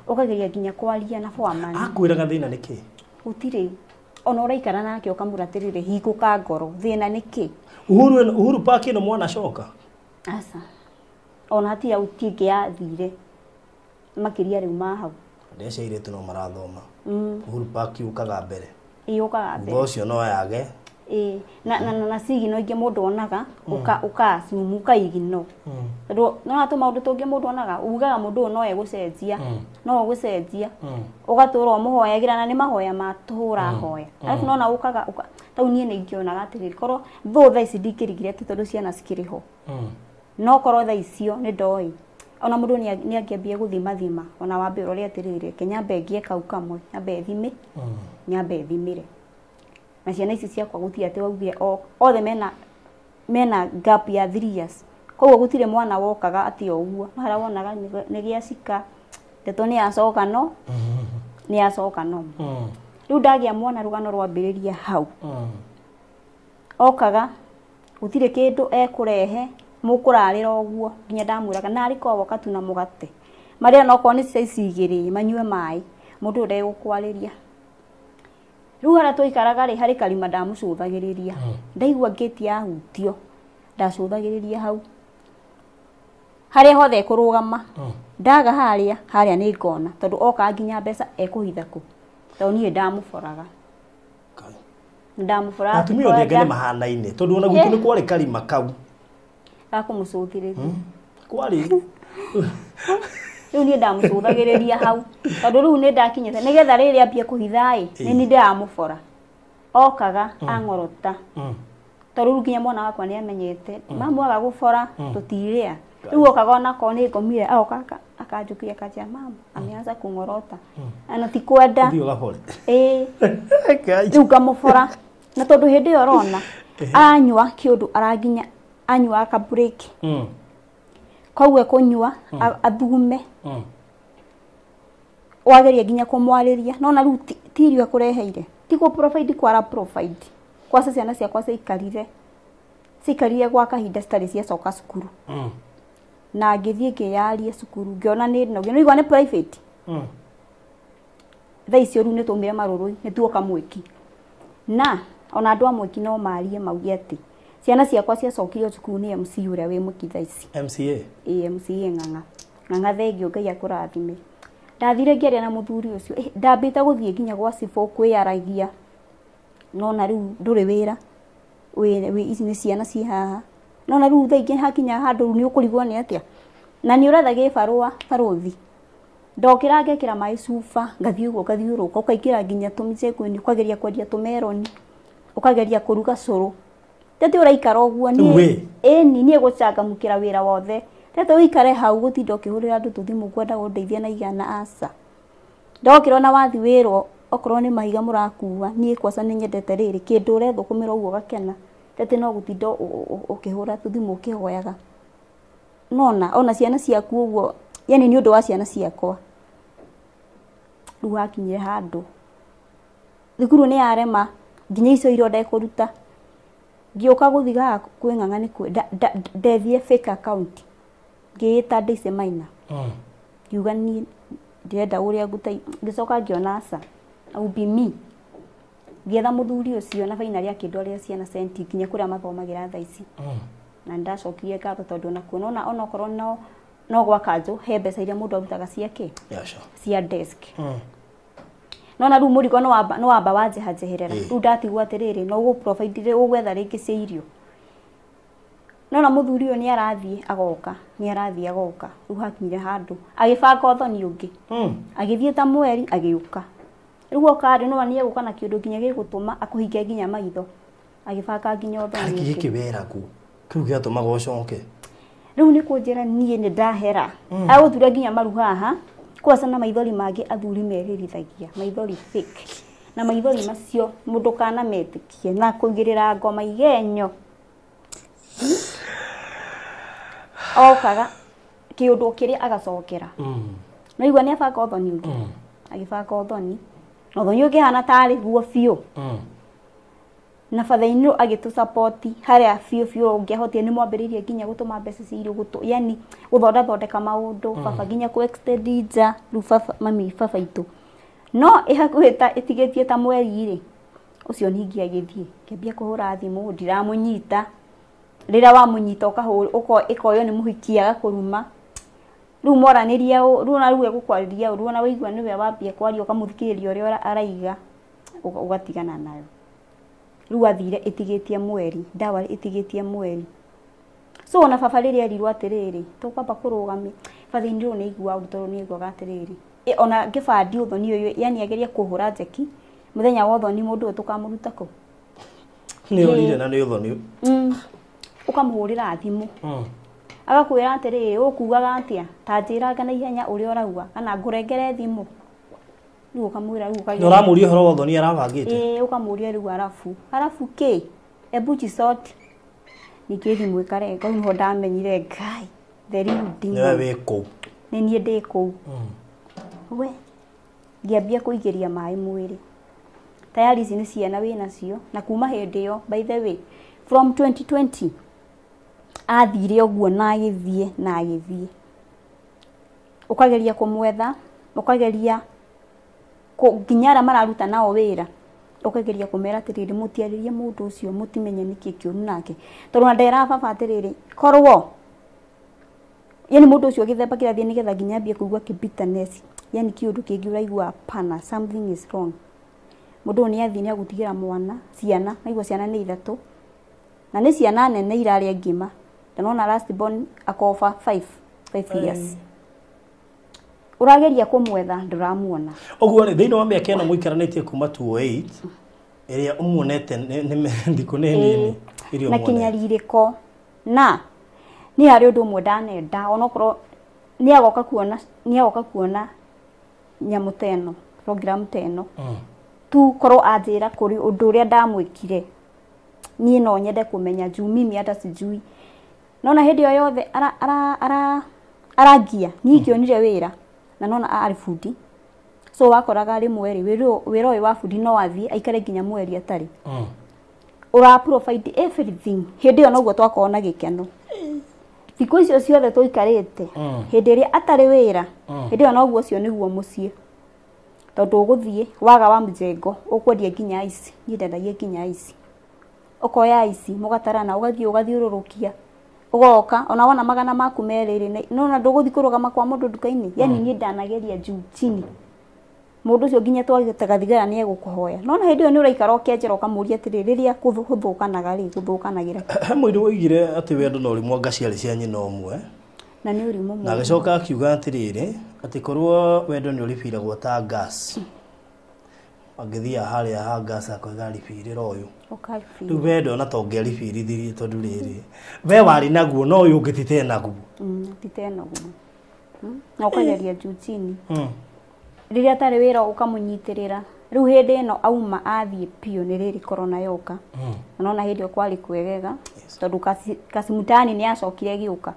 Ũkageria nginya kwaria na foreman. Akwĩraga thĩna nĩkĩ? Gũtirĩ. Ona ũraikara nake ũkamwĩra atĩrĩrĩ hingũka ngoro thĩna nĩkĩ? Uhuru Park ĩno mwana coka? Aca. Ona hatirĩ auti ĩngĩ yathire makĩria rĩu ma hau. Andũ acio airĩtu no marathoma. Uhuru Park yũkaga mbere. Yũkaga mbere. Thutha ũcio no yage. Ĩĩ na sigino ingĩ mũndũ onaga ũka assume ũkaigino tondũ nona tũmaũndũ tũngĩ mũndũ onaga ugaga mũndũ ũyũ no egũcenjia no ũgũcenjia ũgatũra ũmũhoyagĩra na nĩ mahoya ma tũhũ ũrahoya arabu nona ũkaga tau niĩ nĩ ingĩonaga atĩrĩrĩ korwo though thaa ici ndingĩrigire atĩ tondũ ciana cikĩrĩ ho no korwo thaa icio nĩ ndoĩ ona mũndũ nĩ angĩambia gũthimathima ona wambe ũrore atĩrĩrĩ reke nyambe ngie kau kamwe nyambe thime nyambe thimĩre na ciana ici ciakwa gũtirĩ atĩ waugire othe mena gap ya 3 years koguo gũtirĩ mwana wokaga atĩ o ũguo no harĩa wonaga nĩ gĩacika ndeto nĩ yacoka no nĩ yacoka no rĩu ndagĩa mwana rũgano rwambĩrĩria hau okaga gũtirĩ kĩndũ ekũrehe mũkũrarĩra ũguo nginya ndamwĩraga narĩ korwo woka tu na mũgate marĩa no korwo nĩ cai igĩrĩ manyue maĩ mũndũ ũyũ ndegũkwarĩria rĩu harĩa twaikaraga rĩ harĩ karima ndamũcũthagĩrĩria ndaigua ngĩti yahutio ndacũthagĩrĩria hau harĩa hothe ekũrũgama ndaga harĩa harĩa nĩ ngona tondũ oka nginya mbeca ekũhitha kũ tondũ niĩ ndamũboraga ndamũboraga Atumia othe anga nĩ mahanaine tondũ ona gwitũ nĩ kwarĩ karima kau gakũmũcũthĩrĩria kwarĩ rĩu niĩ ndamũcũthagĩrĩria hau tondũ rĩu nĩ ndakinyĩte nĩgetha rĩrĩ ambie kũhitha ĩ nĩ niĩ ndĩramũbora okaga ang'orota tondũ rĩu nginya mwana wakwa nĩ amenyete mamu aga gũbora tũtirĩa rĩu okaga onakorwo nĩ ngomire agoka akanjũkĩria akanjĩra mamu ameanza kũng'orota na ti kwenda Ũthiĩ ũgabore ĩĩ rĩu ngamũbora na tondũ hĩndĩ ĩyo ũrona anyua kĩũndũ aranginya anyua aka break koguo ekũnyua athugume wageria nginya kũmwarĩria nona rĩu ti irio ekũreheire ti kũ provide kwara provide kwaca ciana ciakwa ciaikarire gwa kahinda citarĩ ciacoka cukuru na ngĩthiĩ ngĩyaria cukuru ngĩona nĩ nogio nĩigua nĩ private thaa icio rĩu nĩ twaumire marũrũ nĩ tuoka mwĩki na ona andũ a mwĩki no marie mauge atĩ ciana ciakwa ciacokirio cukuru nĩ MC ũrĩa wĩ mwĩki thaa ici. MCA. Ĩĩ MCA ng'ang'a ng'ang'a thengio Ngai akũrathime ndathire ngĩaria na mũthuri ũcio ndambĩte gũthiĩ nginya gwa cibũ kwĩyaragia nona rĩu ndũrĩ wĩra ici nĩ ciana ciĩ haha nona rĩu thaa ingĩ hakinya handũ rĩu nĩ ũkũrigwo nĩ atĩa na nĩ ũretha gĩbarũa barũthi ndokĩra ngekĩra maĩ cuba ngathiĩ ũguo ngathiũrũrũka ũkaingĩra nginya tũmĩcengo-inĩ ũkageria kwendia tũmeroni ũkageria kũruga cũrũ tete ũraikara ũguo We. ĩni niĩ gũcangamũkĩra wĩra wothe tete ũikare hau gũtinda ũkĩhũrĩra andũ tũthimũ kwenda gũndeithia na igana aca ndokĩra ona wathi wĩrwo okorwo nĩ mahiga mũrakua niĩ kwaca nĩ nyendete rĩrĩ kĩndũ ũrethũkũmĩra ũguo ũgakena tete no gũtinda ũkĩhũra tũthimũ ũkĩhoyaga nona ona ciana ciaku ũguo yani nĩ ũndũ wa ciana ciakwa rĩu hakinyire handũ thukuru nĩ yarema nginya icio irio ndekũruta ngĩũka gũthiĩ haha kwĩ ng'ang'a nĩ ndethire fake account ngĩĩta Daisy Maina ngiuga niĩ ndĩrenda ũrĩa ngũte ngĩcoka ngĩona aca I will be me ngĩetha mũthuri ũcio na finally akĩndwarĩra ciana senti nginya kũrĩa mathomagĩra thaa ici na nĩndacokirie ngatho tondũ onakuo nona onokorwo no gwa kanjũ he mbeca iria mũndũ arutaga ciake Yeah, sure. cia desk nona rĩu mũrigo nĩ wamba wanjehanjeherera Ĩĩ. rĩu ndatigwo atĩrĩrĩ no ũgũ provide ũgwetha rĩngĩ cia irio nona mũthuri ũyũ nĩ arathiĩ agoka nĩ arathiĩ agoka rĩu hakinyire handũ agĩbanga ũthoni ũngĩ agĩthiĩ ta mweri agĩũka rĩu oka rĩ nona nĩ egũka na kĩũndũ nginya gĩgũtũma akũhinge nginya maitho agĩbanga nginya ũthoni Karĩ ũngĩ gĩkĩ weragu kĩu gĩatũmaga ũcoke rĩu nĩ kũnjĩra niĩ nĩ ndahera agũtura nginya maru haha kwaca na maithori mangĩ athuri merĩrithagia maithori fake na maithori macio mũndũ kana metĩkie na kũigĩrĩra ngoma igenyo okaga kĩũndũ kĩrĩa agacokera no igua nĩ abanga ũthoni ũngĩ agĩbanga ũthoni na ũthoni ũngĩhana tarĩ guo biũ na father-in-law agĩtũ support harĩa biũ biũ ũngĩahotire nĩ mwambĩrĩirie nginya gũtũma mbeca cia irio gũtũ yani gũthondathondeka maũndũ baba nginya kũ extend nja rĩu baba mami baba itũ no ĩhakuhĩ ta ĩtigĩtie ta mweri rĩ ũcio ningĩ agĩthiĩ ngĩambia kũhũra thimũ ndiramũnyita rĩrĩa wamũnyita ũkahũra ĩkoywo nĩ mũhiki agakũruma rĩu moranĩria ũũ rĩu ona rĩu egũkwarĩria ũũ rĩu ona waigua nĩwe wambia kwaria ũkamũthikĩrĩria ũrĩa araiga ũgatigana nayo Rĩu athire ĩtigĩtie mweri, ndawa ĩtigĩtie mweri. So ona baba rĩrĩa erirwo atĩrĩrĩ, tũkwamba kũrũgamia bathĩ-inĩ rĩu nĩ aiguaga ũru tondũ nĩ aiguaga atĩrĩrĩ, ona ngĩbandi ũthoni ũyũ, yani ageria kũhũra njeki mũthenya wa ũthoni mũndũ ũyũ tũkamũruta kũ? Nĩ orire na nĩ ũthoni. Ũkamũhũrĩra thimũ. Agakwĩra atĩrĩrĩ, ũkugaga atĩa? Ta njĩranga na ihenya ũrĩa ũrauga kana ngũrengere thimũ. Rĩu ũkamwĩra rĩu ũkageria. Na ũramũria ũhoro wa ũthoni arabangĩte? Ĩĩ, ũkamũria rĩu arabu. Arabu kĩ? Ebu jisort. Ningĩ thimũ ĩkarenga, hau nĩho ndamenyire Ngai, the real demon. Nĩwe wĩ kũu. Nĩ niĩ ndĩ kũu. We, ngĩambia kũigĩria maĩ mwĩrĩ. Tayari ici nĩ ciana wĩnacio, na kuma hĩndĩ ĩyo, by the way, from 2020, athire ũguo na agĩthiĩ na agĩthiĩ. Ũkageria kũmwetha, ũkageria nginya arĩa mararuta nao wĩra, ũkageria kũmera atĩrĩrĩ, mũtiarĩrie mũndũ ũcio, mũtimenye nĩkĩ kĩũru nake. Tondũ ona nderaga baba atĩrĩrĩ, korwo yani mũndũ ũcio gĩthemba kĩrathiĩ nĩgetha nginya ambie kũigua kĩ bitterness, yani kĩũndũ kĩngĩ ũraigua hapana, something is wrong. Mũndũ ũyũ nĩ athiĩ nĩ agũtigĩra mwana, ciana, naigua ciana nĩ ithatũ. Na nĩ ciana nene irarĩa ngima. Ndĩrona last born akoba 5 years. Ũrageria kũmwetha ndũramuona. Ũguo rĩ, thĩinĩ wa mĩaka ĩno mũikaranĩtie kuma 2008 ĩrĩa ũmuonete nĩ thikũ nĩ nini iria Na ũmuonete. kĩnyarirĩko. Na niĩ harĩ ũndũ ũmwe ndanenda onokorwo nĩ agoka kuona, nĩ agoka kuona nyamũ ta ĩno, program ta ĩno. Tu korwo anjĩra kũrĩ ũndũ ũrĩa ndamwĩkire. Niĩ no nyende kũmenya juu mimi hata sijui. Nona hĩndĩ ĩyo yothe arangia, niĩ ngĩonire wĩra na nona arĩ bundi. So wakoraga rĩmwe rĩ, wĩra ũyũ wa bundi no athiĩ aikare nginya mweri atarĩ. Ũra provide everything. Hĩndĩ ĩyo noguo twakorwo na gĩkeno. Thikũ icio ciothe tũikarĩte, hĩndĩ ĩrĩa atarĩ wĩra, hĩndĩ ĩyo noguo ũcio nĩguo mũciĩ. Tondũ ũgũthiĩ waga wa mjengo, ũkwendia nginya ici, niĩ ndendagia nginya ici. Ũkoya ici, mũgatarana, ũgathiĩ ũgathiũrũrũkia. Ũgoka, ona wona magana maku merĩ rĩ, nona ndũgũthiĩ kũrũgama kwa mũndũ nduka-inĩ. Yani niĩ ndanageria juu chini. Mũndũ ũcio nginya twagĩtaga thigara nĩ egũkũhoya. Nona hĩndĩ ĩyo nĩ ũraikara ũkĩanjĩra ũkamũria atĩrĩ, rĩrĩa gũthũkanaga rĩ, gũthũkanagĩra. He mũirũ woigire atĩ wendo na ũrimũ anga ciarĩ cia nyina ũmwe. Na nĩ ũrimũ mũno. Na agĩcoka akiuga atĩrĩrĩ, atĩ korwo wendo nĩ ũribiragwo ta gas. Angĩthiaga harĩa ha gas akoiga ribirĩra ũyũ. Ũkaribira. Rĩu wendo ona to ũngĩaribirithirie tondũ rĩrĩ, we warĩ naguo no ũyũ ũngĩ ti tenaguo. Ti tenaguo. Na ũkageria juu chini. Rĩrĩa atarĩ wĩra ũkamũnyitĩrĩra. Rĩu hĩndĩ ĩno auma athiĩ biũ nĩ rĩrĩ corona yoka. Na nona hĩndĩ ĩyo kwarĩ kwegega, tondũ Kasimutani nĩ acokire gĩũka.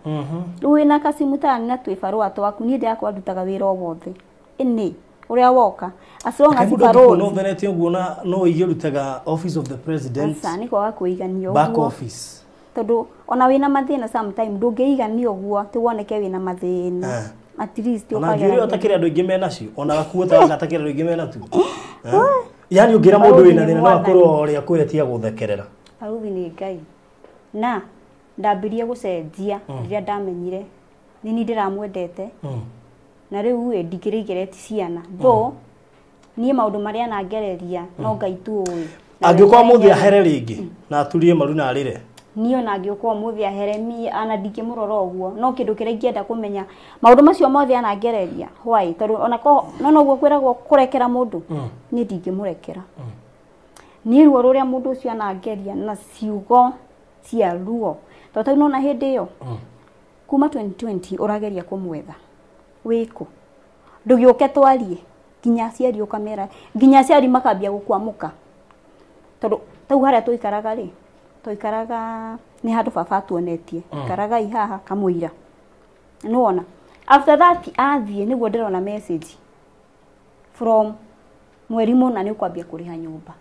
Rĩu wĩna Kasimutani na twĩbarũa twaku, niĩ ndĩrakwa ndutaga wĩra o wothe. Ĩnĩ, ũrĩa woka. As long as Mũndũ barũa angĩkuona ũtherete ũguo na no ũige ũrutaga Office of the President. Aca, nĩ kwaga kwĩigania Back ũguo. office. Tondũ ona wĩna mathĩna sometime ndũngĩigania ũguo atĩ woneke wĩna mathĩna. At least Ona ũkagera njuĩrĩ nginya. ũtakĩrĩ andũ aingĩ menacio, ona gakuo ta gaka atakĩrĩ andũ aingĩ menatuo. Yani ũngĩra mũndũ Barũthi wĩna nĩ thĩna no mwathani. akorwo ũrĩa akwĩre tiga gũthekerera. Barũthi nĩ Ngai. Na ndambirie gũcenjia rĩrĩa ndamenyire nĩ niĩ ndĩramwendete. Na rĩu ĩ ndingĩrĩigĩrĩte ciana. Though niĩ maũndũ marĩa anangereria no Ngai tu ũĩ. Na Angĩũka we ũmũthĩ ahere rĩngĩ na aturie maru na arĩre. Niĩ ona angĩũka ũmũthĩ ahere mi ana ndingĩmũrora ũguo. No kĩndũ kĩrĩa ingĩenda kũmenya maũndũ macio mothe anangereria why, tondũ ona ko no noguo kwĩragwo kũrekera mũndũ, niĩ ndingĩmũrekera. Niĩ ruo rũrĩa mũndũ ũcio anangeria na ciugo cia ruo, tondũ ta nona hĩndĩ ĩyo kuma 2020 ũrageria kũmwetha wĩkũ, ndũgĩũke twarie, nginya aciari ũkamera, nginya aciari makambia gũkwamũka. Tondũ tau harĩa tũikaraga rĩ, tũikaraga nĩ handũ baba atuonetie, ikaragai haha kamũira. Nĩwona after that athiĩ nĩguo ndĩrona message from mweri mũna nĩ ũkwambia kũrĩha nyũmba.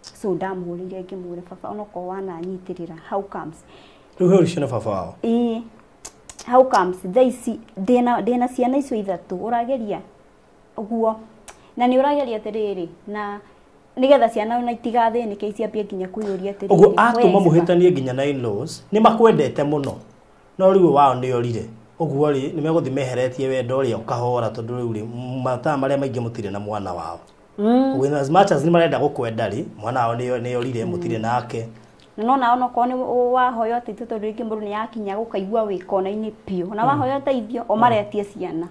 So ndamũhũrĩire ngĩmwĩra baba onokorwo wananyitĩrĩra, how comes? Rĩu he ũrĩcio na baba wao? Ĩĩ, how comes thaa ici ndĩna ciana icio ithatũ ũrageria ũguo, na nĩ ũrageria atĩrĩrĩ, na nĩgetha ciana ona itigathĩnĩke iciambie nginya kwĩyũria atĩrĩrĩ, Ũguo atũma where is mũhĩtanie nginya na in-laws, nĩ makwendete mũno, no rĩu wao nĩ orire. Ũguo rĩ, nĩ megũthiĩ meheretie wendo ũrĩa ũkahora, tondũ rĩu rĩ, mathaa marĩa maingĩ mũtirĩ na mwana wao. Ũguo as much as nĩ marenda gũkwenda rĩ, mwana wao nĩ orire mũtirĩ nake. No na onokorwo nĩ wahoya ũteithio, tondũ rĩngĩ mũndũ nĩ yakinya gũkaigua wĩ kona-inĩ biũ, na wahoya ũteithio o maretie ciana,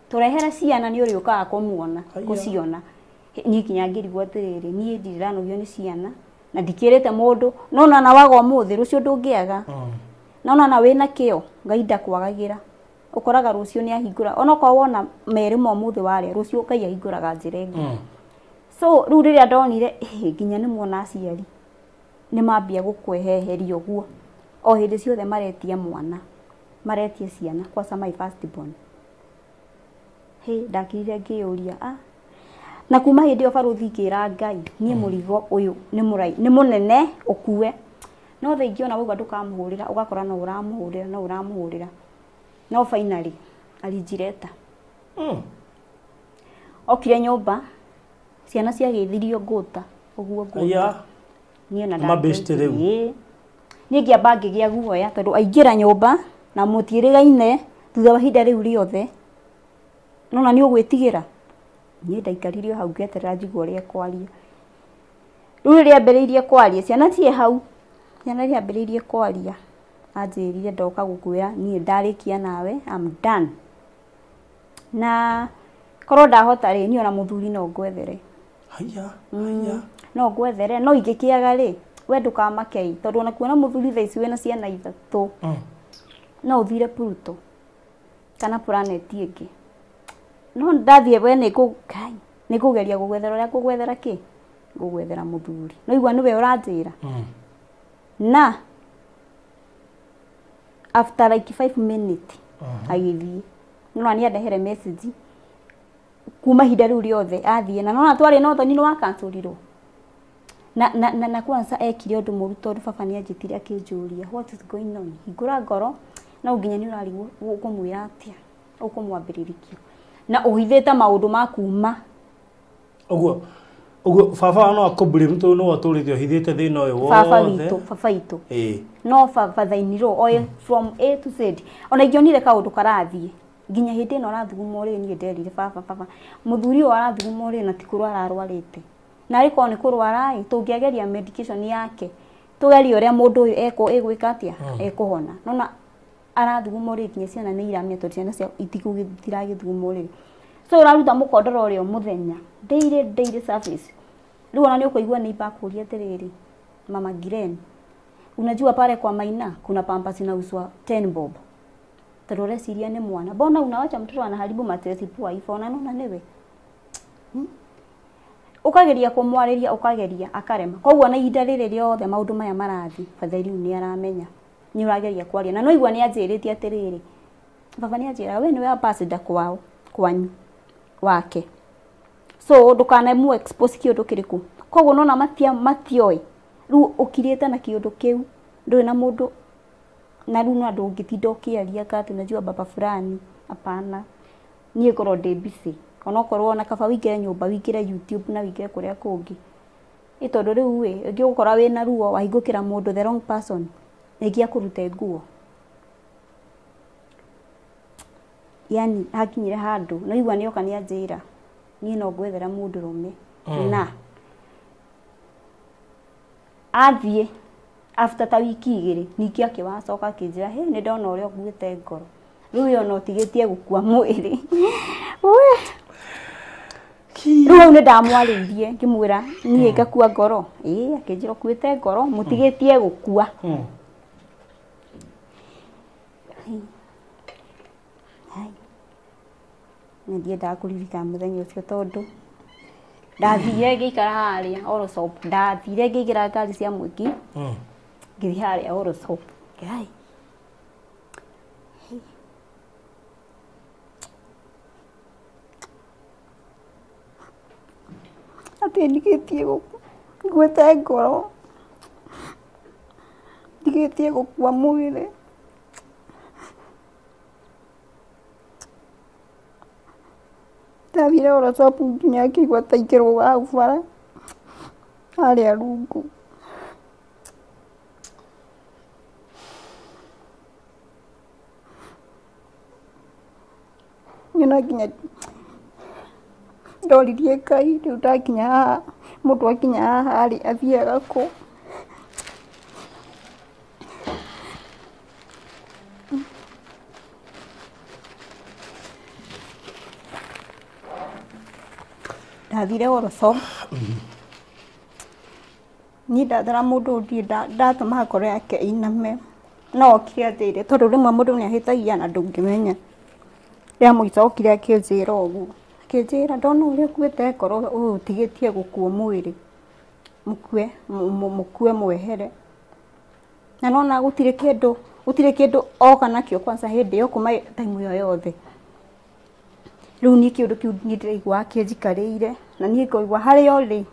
tũrehere ciana nĩ ũrĩũkaga kũmuona gũciona. Niĩ nginya ngĩrigwo atĩrĩrĩ, niĩ ndirĩ ndanogio nĩ ciana na ndikĩrĩte mũndũ, no na waga ũmũthĩ rũciũ ndũngĩaga. No na wĩna kĩo Ngai ndakwagagĩra, ũkoraga rũciũ nĩ ahingũra, onokorwo wona merĩ ma ũmũthĩ warĩa, rũciũ Ngai ahingũraga njĩra ĩngĩ. So rĩu rĩrĩa ndonire nginya nĩ muona aciari nĩ mambia gũkweheheria ũguo, o hĩndĩ ciothe maretia mwana, maretia ciana, kwanza my first born. Hĩ, ndakirire ngĩyũria, na kuma hĩndĩ ĩyo barũthi ngĩra Ngai, niĩ mũrigo ũyũ nĩ mũnene ũkue. No thaa ingĩ ona wauga ndũkamũhũrĩra, ũgakora no ũramũhũrĩra, no ũramũhũrĩra. No finally alinjireta. Okire nyũmba, ciana ciagĩithirio ngũta, ũguo ngũta. Niĩ ona Mabĩcite rĩu. Niĩ ngĩamba ngĩgĩa guoya tondũ aingĩra nyũmba na mũtiĩrĩgaine thutha wa ihinda rĩu rĩothe. Nona nĩ ũgwĩtigĩra. Niĩ ndaikarire hau ngĩeterera njigue ũrĩa ekwaria. Rĩu rĩrĩa ambĩrĩirie kwaria, ciana ciĩ hau, ciana rĩrĩa ambĩrĩirie kwaria, anjĩrire ndoka gũkwĩra niĩ ndarĩkia nawe, I'm done. Na korwo ndahota rĩ, niĩ ona mũthuri no ngwethere. Haiya, haiya. No ngwethere, no ingĩkĩaga rĩ, we ndũkamake tondũ ona kuona mũthuri thaa ici wĩna ciana ithatũ, no ũthire Pluto kana planet ĩngĩ. No ndathiĩ we nĩ kũgeria gũgwethera ũrĩa ngũgwethera kĩ? Ngũgwethera mũthuri. No igua nĩwe ũranjĩra. Na after like 5 minutes agĩthiĩ. No nĩ andehere message kuma ihinda rĩu rĩothe athiĩ, na nona twarĩ na ũthoni nĩ wakanculirwo. Na kwanza ekire ũndũ mũru tondũ baba nĩ anjĩtire akĩnjũria what is going on, hingũra ngoro, no nginya nĩ ũrarigwo ũkũmwĩra atĩa, ũkũmwambĩrĩrikia na ũhithĩte maũndũ ma kuma. Ũguo ũguo baba no akũmbũrĩru tondũ no atũrĩte ũhithĩte thĩna ũyũ wothe. Baba witũ, baba witũ. No baba thainirwo oye from A to Z. Ona ingĩonire kaũndũ karathiĩ nginya hĩndĩ ĩno arathuguma ũrĩrĩ, niĩ nderire baba, baba mũthuri ũyũ arathuguma ũrĩrĩ na ti kũrwara arwarĩte, na arĩ korwo nĩ kũrwara ĩ, tũngĩageria medication yake tũgerie ũrĩa mũndũ ũyũ egwĩka atĩa, ekũhona. Nona arathuguma ũrĩrĩ nginya ciana nĩ iramenya tondũ ciana ciao itiragĩthuguma ũrĩrĩ. So ũraruta mũkondoro ũrĩa mũthenya daily daily service. Rĩu ona nĩ ũkũigua neighbor akũria atĩrĩrĩ, Mama Giren, unajua pale kwa Maina kuna pampers inauzwa 10 bob. Tondũ ũreciria nĩ mwana, mbona unawacha mtoto anaharibu matesi pua hivyo, na nona nĩwe. Ũkageria kũmwarĩria, ũkageria akarema. Koguo na ihinda rĩrĩ rĩothe maũndũ maya marathiĩ, bathe rĩu nĩ aramenya, nĩ ũrageria kwaria. Na no igua nĩ anjĩrĩte atĩrĩrĩ, baba nĩ anjĩraga we nĩwe ambassador kwao, kwanyu wake, so ndũkanamũ expose kĩũndũ kĩrĩkũ. Koguo nona matioĩ, rĩu ũkirĩte na kĩũndũ kĩu, ndũrĩ na mũndũ, na rĩu no ndũngĩtinda ũkĩaria atĩ unajua baba fulani. Hapana, niĩ ngorwo ndĩ busy, onokorwo ona kaba wĩingĩre nyũmba, wĩingĩre YouTube na wĩingĩre kũrĩa kũngĩ. Ĩ tondũ rĩu ĩ, ũngĩ ũgũkora wĩna ruo wahingũkĩra mũndũ the wrong person, rĩngĩ akũrute nguo. Yani hakinyire handũ no igua nĩoka nĩ anjĩra niĩ no ngwethera mũndũrũme. Na athiĩ after ta wiki igĩrĩ ningĩ akĩwacoka akĩnjĩra, hĩ, nĩ ndona ũrĩa ũkuĩte ngoro, rĩu ĩyo no ũtigĩtie gũkua mwĩrĩ. Rĩu hau nĩ ndamwarĩirie ngĩmwĩra niĩ ngakua ngoro, ĩĩ, akĩnjĩra ũkuĩte ngoro, mũtigĩtie gũkua. Nĩ ndiendaga kũririkana mũthenya ũcio tondũ ndathire ngĩikara harĩa Orosop, ndathire ngĩingĩra ngari cia mũingĩ, ngĩthiĩ harĩa Orosop. Ngai, atĩ ndigĩtie nguĩte ngoro, ndigĩtie gũkua mwĩrĩ. Ndathire Orosop nginya ngĩigua ta ingĩrũga hau bara harĩa rungu. Niĩ no nginya Ndoririe Ngai rĩu ndakinya haha mũndũ akinya haha rĩ athiaga kũ. Ndathire Oroco. Niĩ ndathara mũndũ ũndiĩ ndatũma ngoro yake ĩiname. No okire anjĩre tondũ rĩmwe mũndũ nĩ ahĩtagia na ndũngĩmenya. Rĩa mũico okire akĩnjĩra ũguo. Akĩnjĩra ndona ũrĩa ũkuĩte ngoro ũyũ ũtigĩtie gũkua mwĩrĩ. Mũkue mũkue mwehere. Na nona gũtirĩ kĩndũ oka nakĩo kwanza hĩndĩ ĩyo kuma time ĩyo yothe. Rĩu niĩ kĩũndũ kĩu niĩ ndĩraigua kĩnjikarĩire na niĩ ngaigua harĩa ũrĩ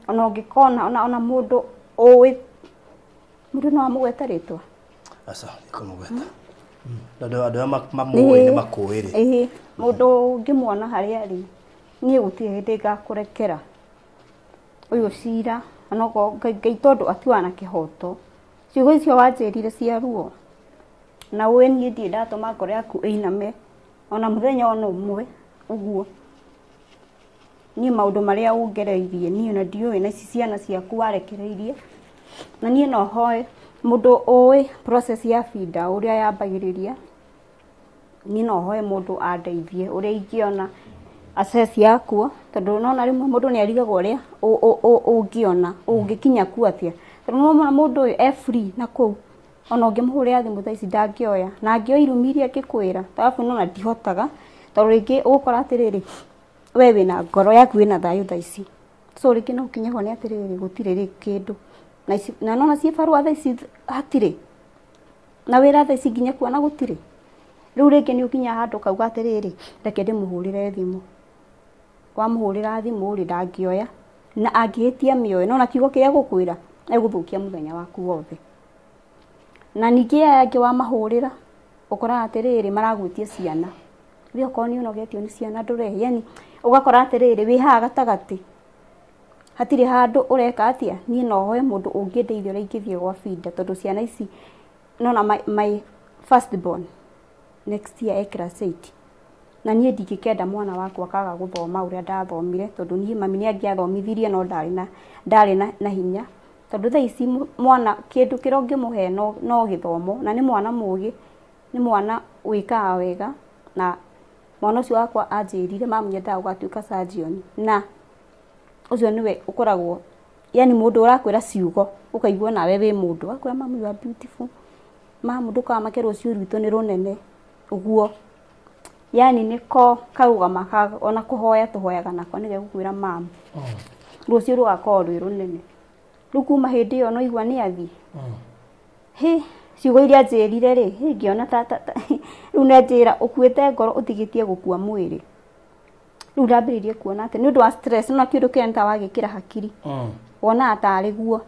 ona ũngĩkona ona mũndũ ũĩ mũndũ no amũgwete rĩtwa. Aca ndikũmũgweta. Andũ arĩa mamũĩ nĩ makũĩ rĩ. Ĩĩ mũndũ ũngĩmuona harĩa arĩ niĩ gũtirĩ hĩndĩ ngakũrekera ũyũ cira onokorwo Ngai tondũ atuaga na kĩhoto. Ciugo icio wanjĩrire cia ruo na ũĩ niĩ ndirĩ ndatũma ngoro yaku ĩiname ona mũthenya ona ũmwe ũguo. Niĩ maũndũ marĩa ũngereirie niĩ ona ndiũĩ na ici ciana ciaku warekereirie na niĩ no hoe mũndũ ũĩ process ya FIDA ũrĩa yambagĩrĩria niĩ no hoe mũndũ andeithie ũrĩa ingĩona access yakuo tondũ nona rĩmwe mũndũ nĩ arigagwo ũrĩa ũngĩona ũngĩkinya kuo atĩa tondũ nĩwona mũndũ ũyũ e free na kũu ona ũngĩmũhũrĩra thimũ thaa ici ndangĩoya na angĩoya irumi iria angĩkwĩra arabu nona ndihotaga tondũ rĩngĩ ũgũkora atĩrĩrĩ we wĩna ngoro yaku wĩna thayũ thaa ici so rĩngĩ no ũkinye ho nĩ atĩrĩrĩ gũtirĩ rĩ kĩndũ na ici na nona ciĩ barũa thaa ici hatirĩ na wĩra thaa ici nginya kuona gũtirĩ rĩu rĩngĩ nĩ ũkinyaga handũ ũkauga atĩrĩrĩ reke ndĩmũhũrĩre thimũ wamũhũrĩra thimũ rĩ ndangĩoya na angĩhĩtia mĩoyo nona kiugo kĩrĩa egũkwĩra egũthũkia mũthenya waku wothe. Na ningĩ aya angĩ wamahũrĩra ũkoraga atĩrĩrĩ maragwĩtia ciana we okorwo nĩ ũnogetio nĩ ciana ndũrehe yani ũgakora atĩrĩrĩ wĩ haha gatagatĩ hatirĩ handũ ũreka atĩa. Niĩ no hoe mũndũ ũngĩndeithia ũrĩa ingĩthiĩ gwa FIDA tondũ ciana ici nona my first born next year e class 8 na niĩ ndingĩkenda mwana wakwa akaga gũthoma ũrĩa ndathomire tondũ niĩ mami nĩ angĩathomithirie no ndarĩ na hinya tondũ thaa ici mwana kĩndũ kĩrĩa ũngĩmũhe no gĩthomo na nĩ mwana mũgĩ nĩ mwana wĩkaga wega na mwana ũcio wakwa anjĩrire mamu nyendaga gũgatuĩka surgeon na ũcio nĩwe ũkoragwo yani mũndũ ũrakwĩra ciugo ũkaigua nawe wĩ mũndũ akwĩra mamu you are beautiful mamu ndũkamake rũciũ rwitũ nĩ rũnene ũguo yani nĩko karũgama ona kũhoya tũhoyaga nako nĩgegũkwĩra mamu rũciũ rũgakorwo rwĩ rũnene. Rĩu kuma hĩndĩ ĩyo no igua nĩ athiĩ hĩ ciugo iria anjĩrire rĩ hĩ ngĩona ta rĩu nĩ anjĩra ũkuĩte ngoro ũtigĩtie gũkua mwĩrĩ. Rĩu ndambĩrĩirie kuona atĩ nĩ ũndũ wa stress no kĩndũ kĩrĩa nĩ ta wagĩkĩra hakiri wonaga tarĩ guo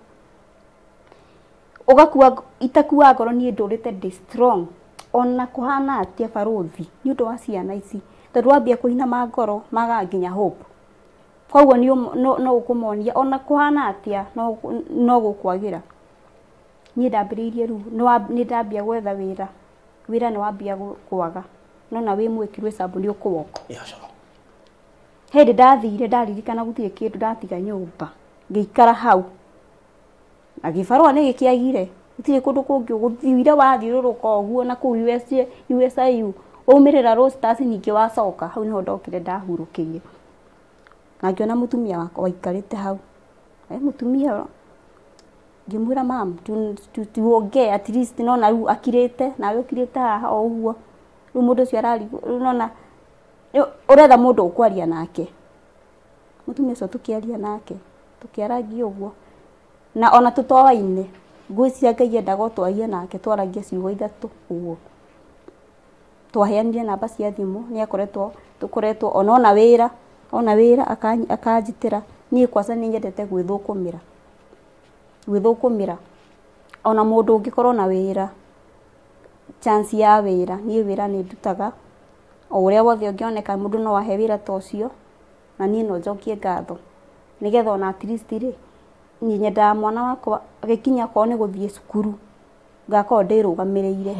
ũgakua itakua ngoro niĩ ndũrĩte ndĩ strong ona kũhana atĩa barũthi nĩ ũndũ wa ciana ici tondũ wambia kũinama ngoro magaga nginya hope koguo no ũkũmonia ona kũhana atĩa no gũkwagĩra. Niĩ ndambĩrĩirie rĩu nĩ ndambia gwetha wĩra wĩra nĩ wambia kwaga nona wĩ mwĩkirwo ĩcambu nĩ ũkũwoko. Hĩndĩ ndathire ndaririkana gũtirĩ kĩndũ ndatiga nyũmba ngĩikara hau na gĩbarũa nĩ gĩkĩagire gũtirĩ kũndũ kũngĩ ũgũthiire wathiũrũrũka ũguo na kũu USIU waumĩrĩra Roasters ningĩ wacoka hau nĩho ndokire ndahurũkĩire na ngĩona mũtumia wakwa waikarĩte hau mũtumia ngĩmwĩra mam tuongee at least nona rĩu akirĩte nawe ũkirĩte haha o ũguo rĩu mũndũ ũcio ararigwo rĩu nona ũretha mũndũ ũkwaria nake mũtumia ũcio tũkĩaria nake tũkĩarangia ũguo na ona tũtoaine ngwĩciria Ngai endaga o twarie nake twaragia ciugo ithatũ ũguo twaheanire namba cia thimũ nĩ akoretwo tũkoretwo ona wĩra ona wĩra akanjitĩra niĩ kwanza nĩ nyendete gwĩthũkũmĩra ona mũndũ ũngĩkorwo na wĩra chance ya wĩra niĩ wĩra nĩ ndutaga o ũrĩa wothe ũngĩoneka mũndũ no ahe wĩra ta ũcio na niĩ no njokie ngatho nĩgetha ona at least rĩ niĩ nyendaga mwana wakwa agĩkinya akorwo nĩ gũthiĩ cukuru ngakorwo ndĩrũgamĩrĩire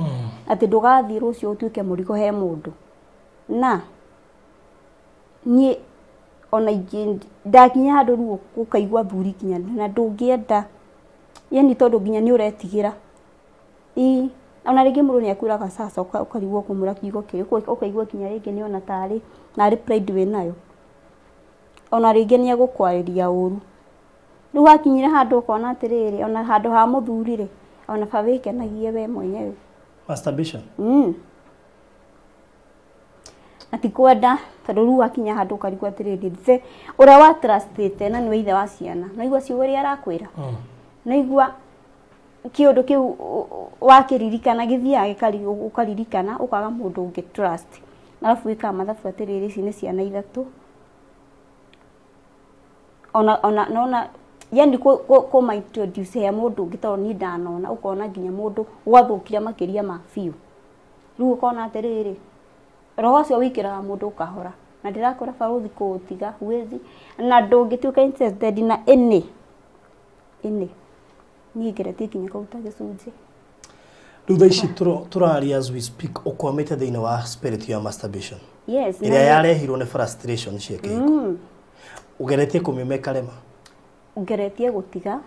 atĩ ndũgathiĩ rũciũ ũtuĩke mũrigo he mũndũ. Na niĩ Ona ingĩ ndakinya handũ rĩu ũkaigua thuri nginya na ndũngĩenda, yani tondũ nginya nĩ ũretigĩra. Ĩ ona rĩngĩ mũndũ nĩ akwĩraga sasa, ũkarigwo kũmwĩra kiugo kĩrĩkũ, ũkaigua nginya rĩngĩ nĩ ona tarĩ narĩ pride wĩnayo, ona rĩngĩ nĩ egũkwarĩria ũru. Rĩu hakinyire handũ ũkona atĩrĩrĩ, ona handũ ha mũthuri rĩ, ona ba wĩkenagie we mwenyewe. Masturbation. Na ti kwenda, tondũ rĩu wakinya handũ ũkarigwo atĩrĩrĩ, the ũrĩa wa trustĩte na nĩwe ithe wa ciana, naigua ciugo iria arakwĩra, naigua kĩũndũ kĩu wakĩririkana gĩthiaga ũkaririkana, ũkaga mũndũ ũngĩ trust. Arabu wĩkaga mathabu atĩrĩrĩ, ici nĩ ciana ithatũ, ona nona yani kũma introduce he mũndũ ũngĩ, tondũ niĩ ndanona ũkona nginya mũndũ gwathũkire makĩria ma biũ. Rĩu ũkona atĩrĩrĩ, roho ũcio wĩikĩraga mũndũ ũkahora, na ndĩrakwĩra barũthi kũũtiga huwezi, na ndũngĩtuĩka interested na any niĩ ngeretie nginya kũruta gĩcunjĩ. Rĩu thaa ici tũraria as we speak, ũkwamĩte thĩinĩ wa spirit ya masturbation. Yes. Ĩrĩa yarehirwo nĩ frustration cia kĩhiko. Ũgeretie kũmiuma ĩkarema. Ngeretie gũtiga,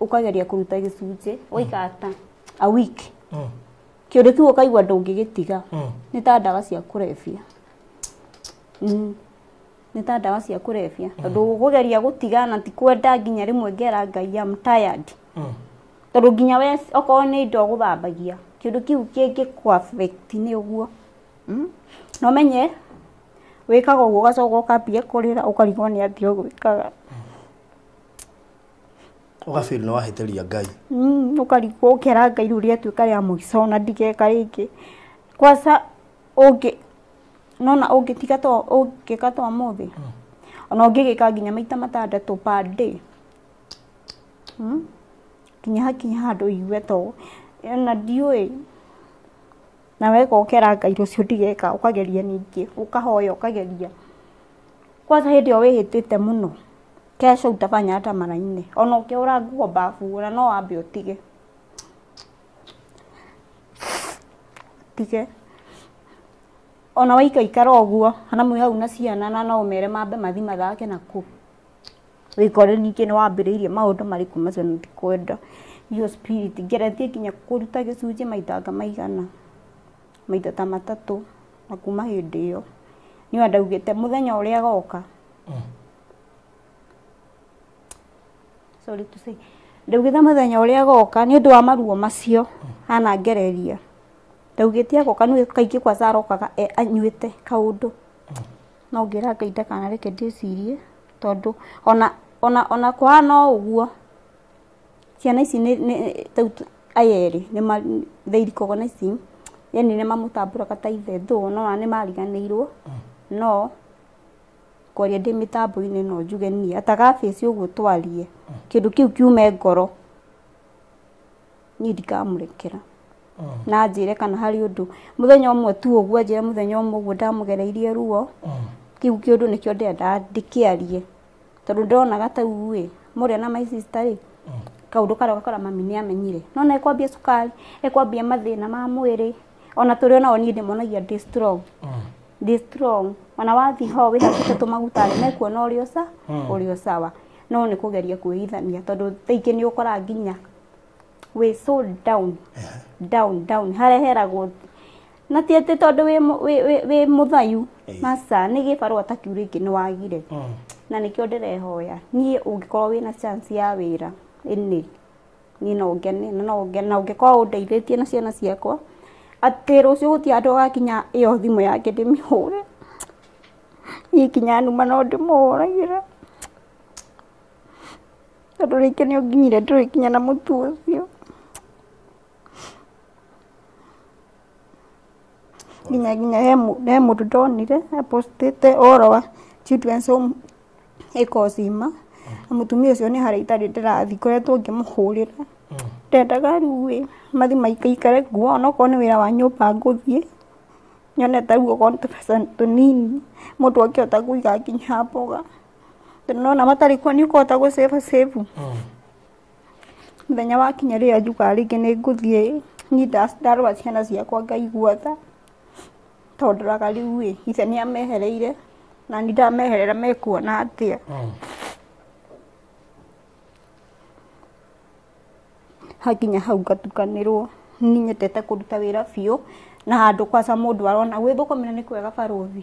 ũkageria kũruta gĩcunjĩ, ũgaikara ta a week. Kĩũndũ kĩu ũkaigua ndũngĩgĩtiga. Nĩ ta ndawa cia kũrebia. Nĩ ta ndawa cia kũrebia. Tondũ ũkũgeria gũtiga na ti kwenda, nginya rĩmwe ngera Ngai I'm tired. Tondũ nginya we okorwo nĩ indo ũgũthambagia, kĩũndũ kĩu kĩngĩkũ affect nĩ ũguo. Na ũmenye wĩkaga ũguo ũgacoka ũkambia kũrĩra, ũkarigwo nĩ atĩa ũgwĩkaga. Ũgafeel nĩ wahĩtĩria Ngai. Ũkarigwo ũkera Ngai rĩu rĩatuĩka rĩa mũico na ndigeka rĩngĩ. Kwanza ũngĩ nona ũngĩtiga to ũngĩka to ũmũthĩ, ona ũngĩgĩka nginya maita matandatũ per day, nginya hakinya handũ ũigue to ona ndiũĩ, na weka ũkera Ngai rũciũ ndigeka, ũkageria ningĩ, ũkahoya ũkageria. Kwanza hĩndĩ ĩyo wĩhĩtĩte mũno, kesho utafanya hata mara nne, ona ũkĩhũra nguo bafu ona no wambe ũtige tige, ona waikaikara ũguo kana mwĩ hau na ciana, na no ũmere mambe mathi mathake na kũu, wĩkore ningĩ nĩ wambĩrĩirie maũndũ marĩkũ macio na ndikwenda iyo spirit. Ngeretie nginya kũruta gĩcunjĩ maita maigana, maita ta matatũ, na kuma hĩndĩ ĩyo niĩ ndaugĩte mũthenya ũrĩa agoka, sorry to say, ndaugĩte mũthenya ũrĩa agoka nĩ ũndũ wa maruo macio hana ngereria, ndaugĩte agoka nĩ kaingĩ kwanza arokaga anyuĩte kaũndũ, no ngĩra Ngai ndakanareke ndĩcirie, tondũ ona kũhana o ũguo ciana ici nĩ aya erĩ nĩ they recognize him, yani nĩ mamũtambũraga ta ithe, though no nĩ mariganĩirwo, no kwaria ndĩ mĩtambo-inĩ no njuge niĩ atagabace ũguo twarie kĩndũ kĩu kiume ngoro, niĩ ndikamũrekera. Na anjĩre kana harĩ ũndũ mũthenya ũmwe tu ũguo, anjĩre mũthenya ũmwe ũguo ndamũgereirie ruo, kĩu kĩũndũ nĩkĩo ndĩrenda ndĩkĩarie, tondũ ndonaga ta rĩu ĩ mũrĩa na my sister rĩ, kaũndũ karĩa ũgakora mami nĩ amenyire, no na ekwambia cukari, ekwambia mathĩna ma mwĩrĩ, ona tũrĩ onao niĩ ndĩmonagia ndĩ strong, ndĩ strong, ona wathiĩ ho wĩhakĩte tũmaguta rĩ, mekuona ũrĩ o sawa, no nĩ kũgeria kwĩhithania, tondũ thaa ingĩ nĩ ũkoraga nginya wĩ so down down down, hareheragwo na ti atĩ tondũ wĩ mũthayu maca, nĩ gĩbarũa ta kĩu rĩngĩ nĩ wagire. Na nĩkĩo ndĩrehoya niĩ ũngĩkorwo wĩna chance ya wĩra ĩnĩ, niĩ no ngene, na no ngene, na ũngĩkorwo ũndeithĩtie na ciana ciakwa atĩ rũciũ gũtirĩ handũ gakinya ĩyo thimũ yake ndĩmĩhũre, niĩ nginya numa no ndĩmũhũragĩra, tondũ rĩngĩ nĩ ũnginyire ndũrĩ nginya na mũtu ũcio. Nginya he mũndũ ndonire apostĩte ũhoro wa children's home ĩkocima, na mũtumia ũcio nĩ harĩa itarĩ ndĩrathiĩ, ngoretwo ngĩmũhũrĩra, ndendaga rĩu ĩ mathi maikaikare kuo, onokorwo nĩ wĩra wa nyũmba ngũthiĩ nyone ta rĩu okorwo nĩ tũbeca tũnini mũndũ angĩhota kũiga nginya mboga, tondũ nona matarĩ kuo nĩ ũkũhota gũ save. Mũthenya wakinya rĩrĩa njugaga rĩngĩ nĩ ngũthiĩ, niĩ ndarora ciana ciakwa ngaigua tha, tondũ ndoraga rĩu ĩ ithe nĩ amehereire, Na nĩ ndameherera mekuona atĩa. Hakinya hau ngatukanĩrwo nĩ nyendete kũruta wĩra biũ na handũ kwaca mũndũ arona gwĩthũkũmĩra nĩ kwega barũthi.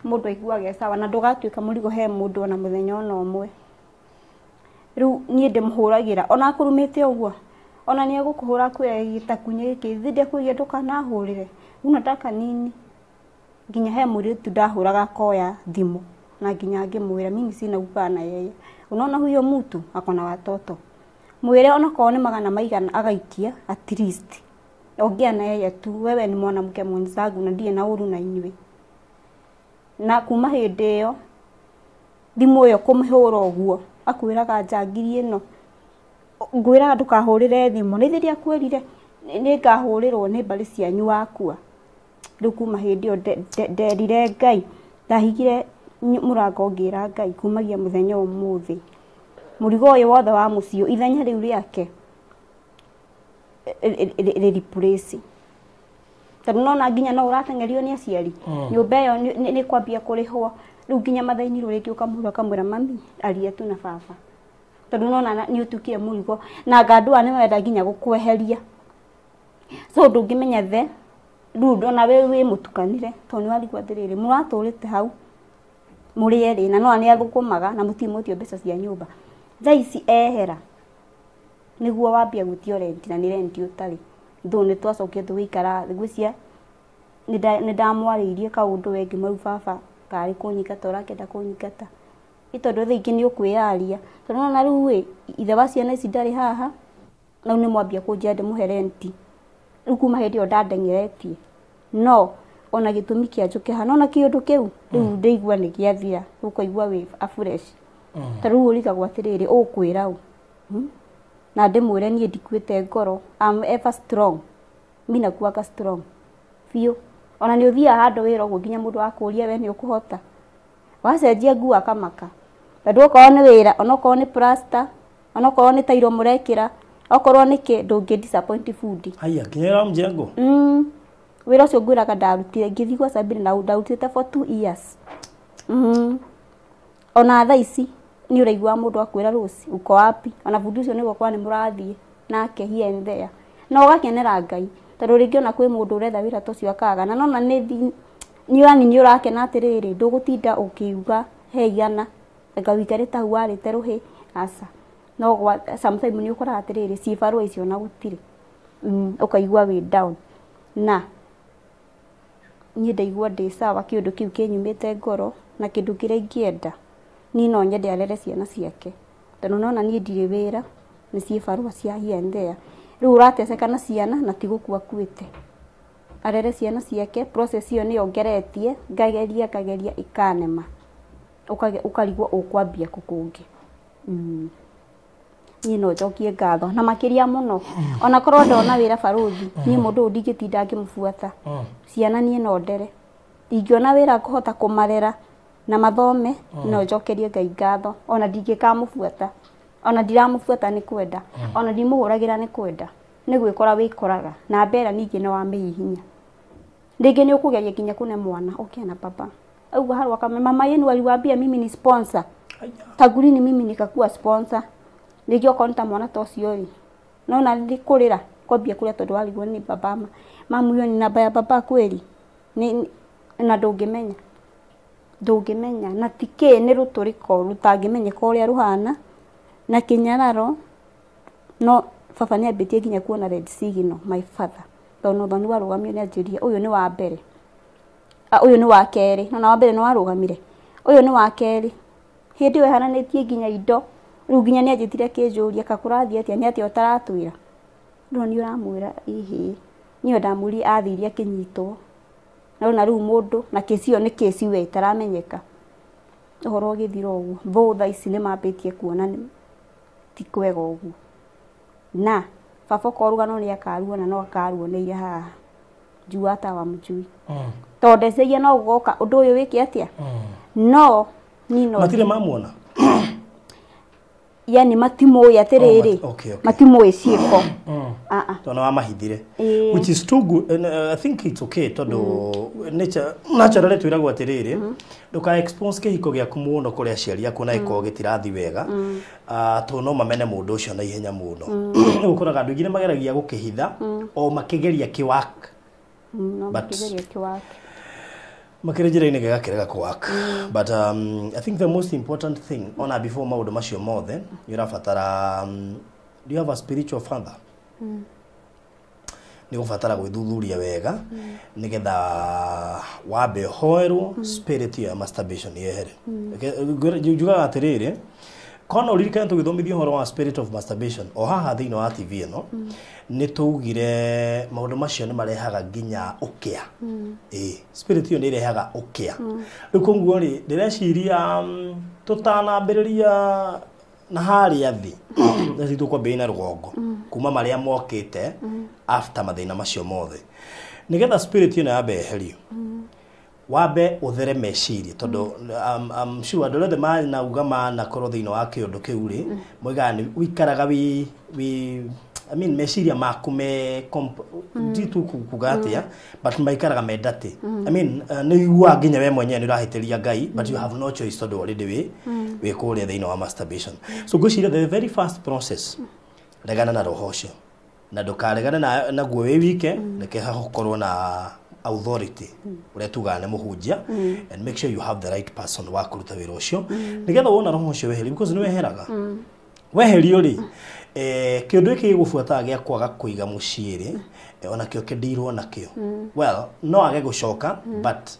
Mũndũ aiguaga e sawa na ndũgatuĩka mũrigo he mũndũ ona mũthenya ona ũmwe. Rĩu niĩ ndĩmũhũragĩra ona akũrumĩte ũguo ona nĩ egũkũhũra akwĩre gĩtakunyĩ gĩkĩ thĩ ndekũiria ndũkanahũrĩre una ta kanini. Nginya he mũirĩtu ndahũraga akoya thimũ na nginya ngĩmwĩra mimi sina kukaa na yeye, unaona huyo mtu akona watoto, mwĩre onakorwo nĩ magana maigana agaikia at least ongea na yeye tu, wewe ni mwanamke mwenzangu na ndiĩ na ũru na inyuĩ. Na kuma hĩndĩ ĩyo thimũ ĩyo kũmĩhũra ũguo akwĩraga njangiri ĩno ngwĩraga ndũkahũrĩre thimũ nĩ rĩrĩa akwĩrire nĩ ngahũrĩrwo nĩ mbarĩ cianyu wakua. Rĩu kuma hĩndĩ ĩyo nderire Ngai ndahingire mũrango ngĩra Ngai kumagia mũthenya ũmũthĩ mũrigo ũyũ wothe wa mũciĩ ithenya rĩu rĩake rĩ replace tondũ nona nginya no ũrateng'erio nĩ aciari nyũmba ĩyo nĩ kwambia kũrĩhwo. Rĩu nginya mathainirwo rĩngĩ ũkamũra ũkamwĩra mami aria tu na baba tondũ nona nĩ ũtuĩkire mũrigo na ngandũa nĩ wenda nginya gũkweheria. So ndũngĩmenya the rĩu ndona we wĩ mũtukanire tondũ nĩ warigwo atĩrĩrĩ mũratũrĩte hau mũrĩ erĩ na no nĩ athũkũmaga na mũtimũtio mbeca cia nyũmba. Thaa ici ehera nĩguo wambia gwĩtio renti na nĩ renti ũtarĩ. Though nĩ twacokire tũgĩikara ngwĩciria nĩ ndamwarĩirie kaũndũ we ngĩmwĩra baba karĩ kũnyingata ũrakĩenda kũnyingata ĩ tondũ thaa ingĩ nĩ ũkwĩyaria tondũ nona rĩu ĩ ithe wa ciana ici ndarĩ haha na rĩu nĩ mwambia kũnjĩra ndĩmũhe renti. Rĩu kuma hĩndĩ ĩyo ndandeng'eretie no ona gĩtũmi kĩa njũke haha nona kĩũndũ kĩu rĩu ndĩigua nĩ gĩathira ũkaigua wĩ afresh. Ta rĩu ũrigagwo atĩrĩrĩ ũkwĩra ũ na ndĩmwĩre niĩ ndikuĩte ngoro, I'm ever strong, mi nakuaga strong biũ. Ona nĩ ũthiaga handũ wĩra ũguo nginya mũndũ akũria we nĩ ũkũhota wacenjia nguo akamaka tondũ okorwo nĩ wĩra onokorwo nĩ plaster onokorwo nĩ tairo mũrekĩra okorwo nĩ kĩ ndũngĩ disappoint bundi. Haya kinya wa mjengo Wĩra ũcio ngwĩraga ndarutire ngĩthiĩ gwa Sabina na ndarutĩte for 2 years. Ona thaa ici nĩ ũraigua mũndũ akwĩra Rose uko wapi ona bundi ũcio nĩ gũkorwo nĩ mũrathiĩ nake here and there na ũgakenera Ngai tondũ rĩngĩ ona kwĩ mũndũ ũretha wĩra ta ũcio akaga na nona nĩ yani nĩ ũrakena atĩrĩrĩ ndũgũtinda ũkiuga he igana anga ũikarĩte hau warĩte rũhĩ aca no sometimes nĩ ũkoraga atĩrĩrĩ cibarũa icio ona gũtirĩ ũkaigua wĩ down. Na niĩ ndaigua ndĩ sawa kĩũndũ kĩu kĩnyumĩte ngoro na kĩndũ kĩrĩa ingĩenda niĩ no nyende arere ciana ciake tondũ nona niĩ ndirĩ wĩra nĩ cibarũa cia here and there. Rĩu ũrateceka na ciana na ti gũkua akuĩte arere ciana ciake process ĩyo nĩyo ngeretie ngageria ngageria ĩkanema ũkarigwo ũkwambia kũ kũngĩ. Niĩ no njokie ngatho na makĩria mũno ona korwo ndona wĩra barũthi niĩ mũndũ ũyũ ndingĩtinda ngĩmũbuata ciana niĩ no ndere ingĩona wĩra ngũhota kũmarera na mathome no njokerie Ngai ngatho ona ndingĩkamũbuata ona ndiramũbuata nĩ kwenda ona ndimũhũragĩra nĩ kwenda nĩ gwĩkora wĩkoraga na mbera ningĩ nĩ wamĩhihinya rĩngĩ nĩ ũkũgeria nginya kũne mwana ũkĩa na baba auga harwa kama mama yenu aliwaambia mimi ni sponsor tagulini mimi nikakuwa sponsor rĩngĩ okorwo nĩ ta mwana ta ũcio rĩ nona nĩ kũrĩra kwambia kũrĩa tondũ warigwo nĩ baba mamu hiyo ni namba ya baba kweli nĩ na ndũngĩmenya na ti kĩ nĩ rũtũrĩko rũtangĩmenyeka ũrĩa rũhana na kĩnyararo no baba nĩ ambĩtie nginya kuona red signal my father tondũ no nĩ warũgamio nĩ anjĩrire ũyũ nĩ wa mbere ũyũ nĩ wa kerĩ no na wa mbere nĩ warũgamire ũyũ nĩ wa kerĩ hĩndĩ ĩyo ĩharanĩtie nginya indo rĩu nginya nĩ anjĩtire kĩnjũria kakũrathiĩ atĩa nĩ atĩa ũtaratwĩra no nĩ ũramwĩra ĩhĩ niĩ ndamwĩrire athiire akĩnyitwo na rĩu mũndũ na kĩci ĩyo nĩ kĩci we ĩtaramenyeka ũhoro ũgĩthira ũguo thũ thaa ici nĩ mambĩtie kuona ti kwega ũguo na baba okorwo rũgano nĩ akaruona no akaruoneire haha njua hata wamjui tondũ ndeciria no gũgoka ũndũ ũyũ wĩke atĩa no niĩ no matirĩ mamuona. yani matimũĩ atĩrĩrĩ okay. Matimũĩ ciĩko. Tondũ wamahithire, which is too good and, I think it's okay tondũ nature naturally twĩragwo atĩrĩrĩ, ndũka expose kĩhiko gĩaku mũno kũrĩ aciari aku na gĩkorwo gĩtirathi wega, tondũ no mamene mũndũ ũcio na ihenya mũno. Rĩu ũkoraga andũ aingĩ nĩ mageragia gũkĩhitha o makĩgeria kĩwak. No. But- Makĩgeria kĩwake. Makĩrĩ njĩra-inĩ gĩgakĩrega kũwak, but I think the most important thing ona before maũndũ macio mothe nĩ ũrabatara, do you have a spiritual father? Nĩ ũgũbatara gwĩthuthuria wega nĩgetha wambe ũhoerwo spirit ĩyo ya masturbation yehere. Njugaga atĩrĩrĩ, kona ũririkane tũgĩthomithia ũhoro wa spirit of masturbation o haha thĩinĩ wa TV ĩno, nĩ tũugire maũndũ macio nĩ marehaga nginya ũkĩa. Ĩĩ, spirit ĩyo nĩ ĩrehaga ũkĩa. Rĩu koguo rĩ, ndĩreciria tũtanambĩrĩria na harĩa thĩ theci tũkwambĩrĩria na rũgongo kuma marĩa mokĩte after mathĩna macio mothe, nĩgetha spirit ĩno yambe yeherio, wambe ũthere meciria, tondũ I'm sure andũ arĩa othe manauga manakorwo thĩinĩ wa kĩũndũ kĩu rĩ, moigaga nĩ ũikaraga wĩ I mean, meciria maku me ndi tu kuga atĩa, but maikaraga me dirty. I mean, nĩ ũiguaga nginya we mwenyewe nĩ ũrahĩtĩria Ngai, but you have no choice tondũ already wĩ kũrĩa thĩinĩ wa masturbation. So ngwĩciria the very first process, regana na roho ũcio na ndũkaregane na naguo wĩ wike. Reke hakorwo na authority ũrĩa tugaga nĩ mũhunjia, and make sure you have the right person wa kũruta wĩra ũcio, nĩgetha wona roho ũcio weherio, because nĩ weheraga. Weherio rĩ, kĩũndũ gĩkĩ gĩgũbuataga gĩa kwaga kũiga mũciĩ rĩ, onakĩo kĩndirwo nakĩo. Well, no age gũcoka, but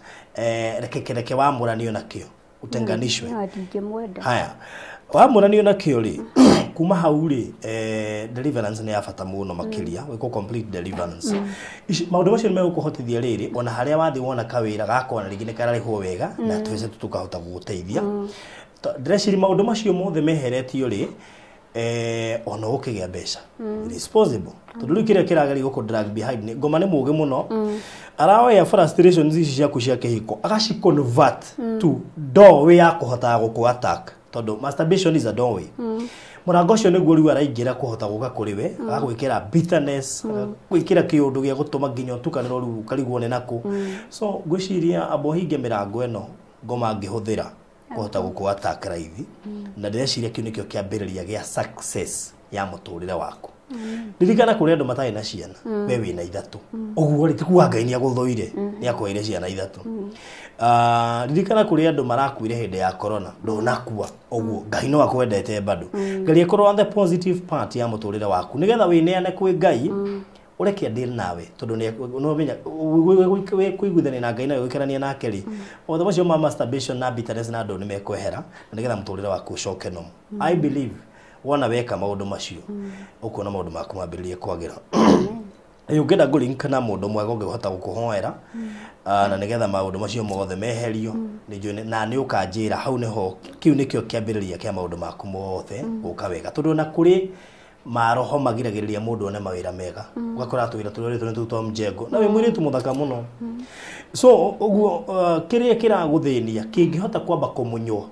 reke wamũranio nakĩo, utenganishwe. No ndingĩmwenda. Haya, wamũranio nakĩo rĩ, kuma hau rĩ, deliverance nĩ ya bata mũno makĩria, gwĩkwo complete deliverance. Maũndũ macio nĩ megũkũhotithia rĩrĩ ona harĩa wathiĩ wona kawĩra gakona rĩngĩ nĩ kararĩhwo wega na tũbeca tũtũ tũkahota gũgũteithia. Ndĩreciria maũndũ macio mothe meheretio rĩ, ona ũkĩgĩa mbeca, it is possible, tondũ rĩu kĩrĩa kĩrageria gũkũ drag behind nĩ ngoma. Nĩ mũũgĩ mũno, araoya frustrations ici ciaku cia kĩhiko agaci convert to doorway ya kũhotaga gũkũ attack, tondũ masturbation is a doorway. Mũrango ũcio nĩguo rĩu araingĩra kũhota gũka kũrĩ we, agagwĩkĩra bitterness, agagwĩkĩra kĩũndũ gĩa gũtũma nginya ũtukanĩrwo rĩu ũkarigwo nĩ nakũ. So ngwĩciria amba ũhinge mĩrango ĩno ngoma angĩhũthĩra kũhota gũkũ attack raithi, na ndĩreciria kĩu nĩkĩo kĩambĩrĩria gĩa success ya mũtũrĩre waku. Ririkana kũrĩ andũ matarĩ na ciana, we wĩna ithatũ. Ũguo rĩ, ti kuga Ngai nĩ agũthũire nĩ akũheire ciana ithatũ. Ririkana kũrĩ andũ marakuire hĩndĩ ya corona, ndũnakua. Ũguo Ngai no akwendete bado. Geria kũrora on the positive part ya mũtũrĩre waku, nĩgetha wĩneane kwĩ Ngai, ũreke deal nawe, tondũ nĩ ũmenya kũiguithania na Ngai na gũikarania nake rĩ, maũndũ macio ma masturbation na bitterness na andũ nĩ mekwehera, na nĩgetha mũtũrĩre waku ũcoke normal. I believe wona weka maũndũ macio, ũkuona maũndũ maku mambĩrĩrie kwagĩra. Ĩ ũngĩenda ngũ-link na mũndũ mwega ũngĩhota gũkũhoera, na nĩgetha maũndũ macio mothe meherio, nĩ njũĩ na nĩ ũkanjĩra hau nĩho kĩu nĩkĩo kĩambĩrĩria kĩa maũndũ maku mothe gũka wega, tondũ ona kũrĩ maroho magiragĩrĩria mũndũ one mawĩra mega, ũgakora tũwĩra tũrĩa tũrĩ tũu twa mjengo na wĩ mũirĩtu mũthaka mũno. So ũguo kĩrĩa kĩragũthĩnia kĩngĩhota kwamba kũmunywo,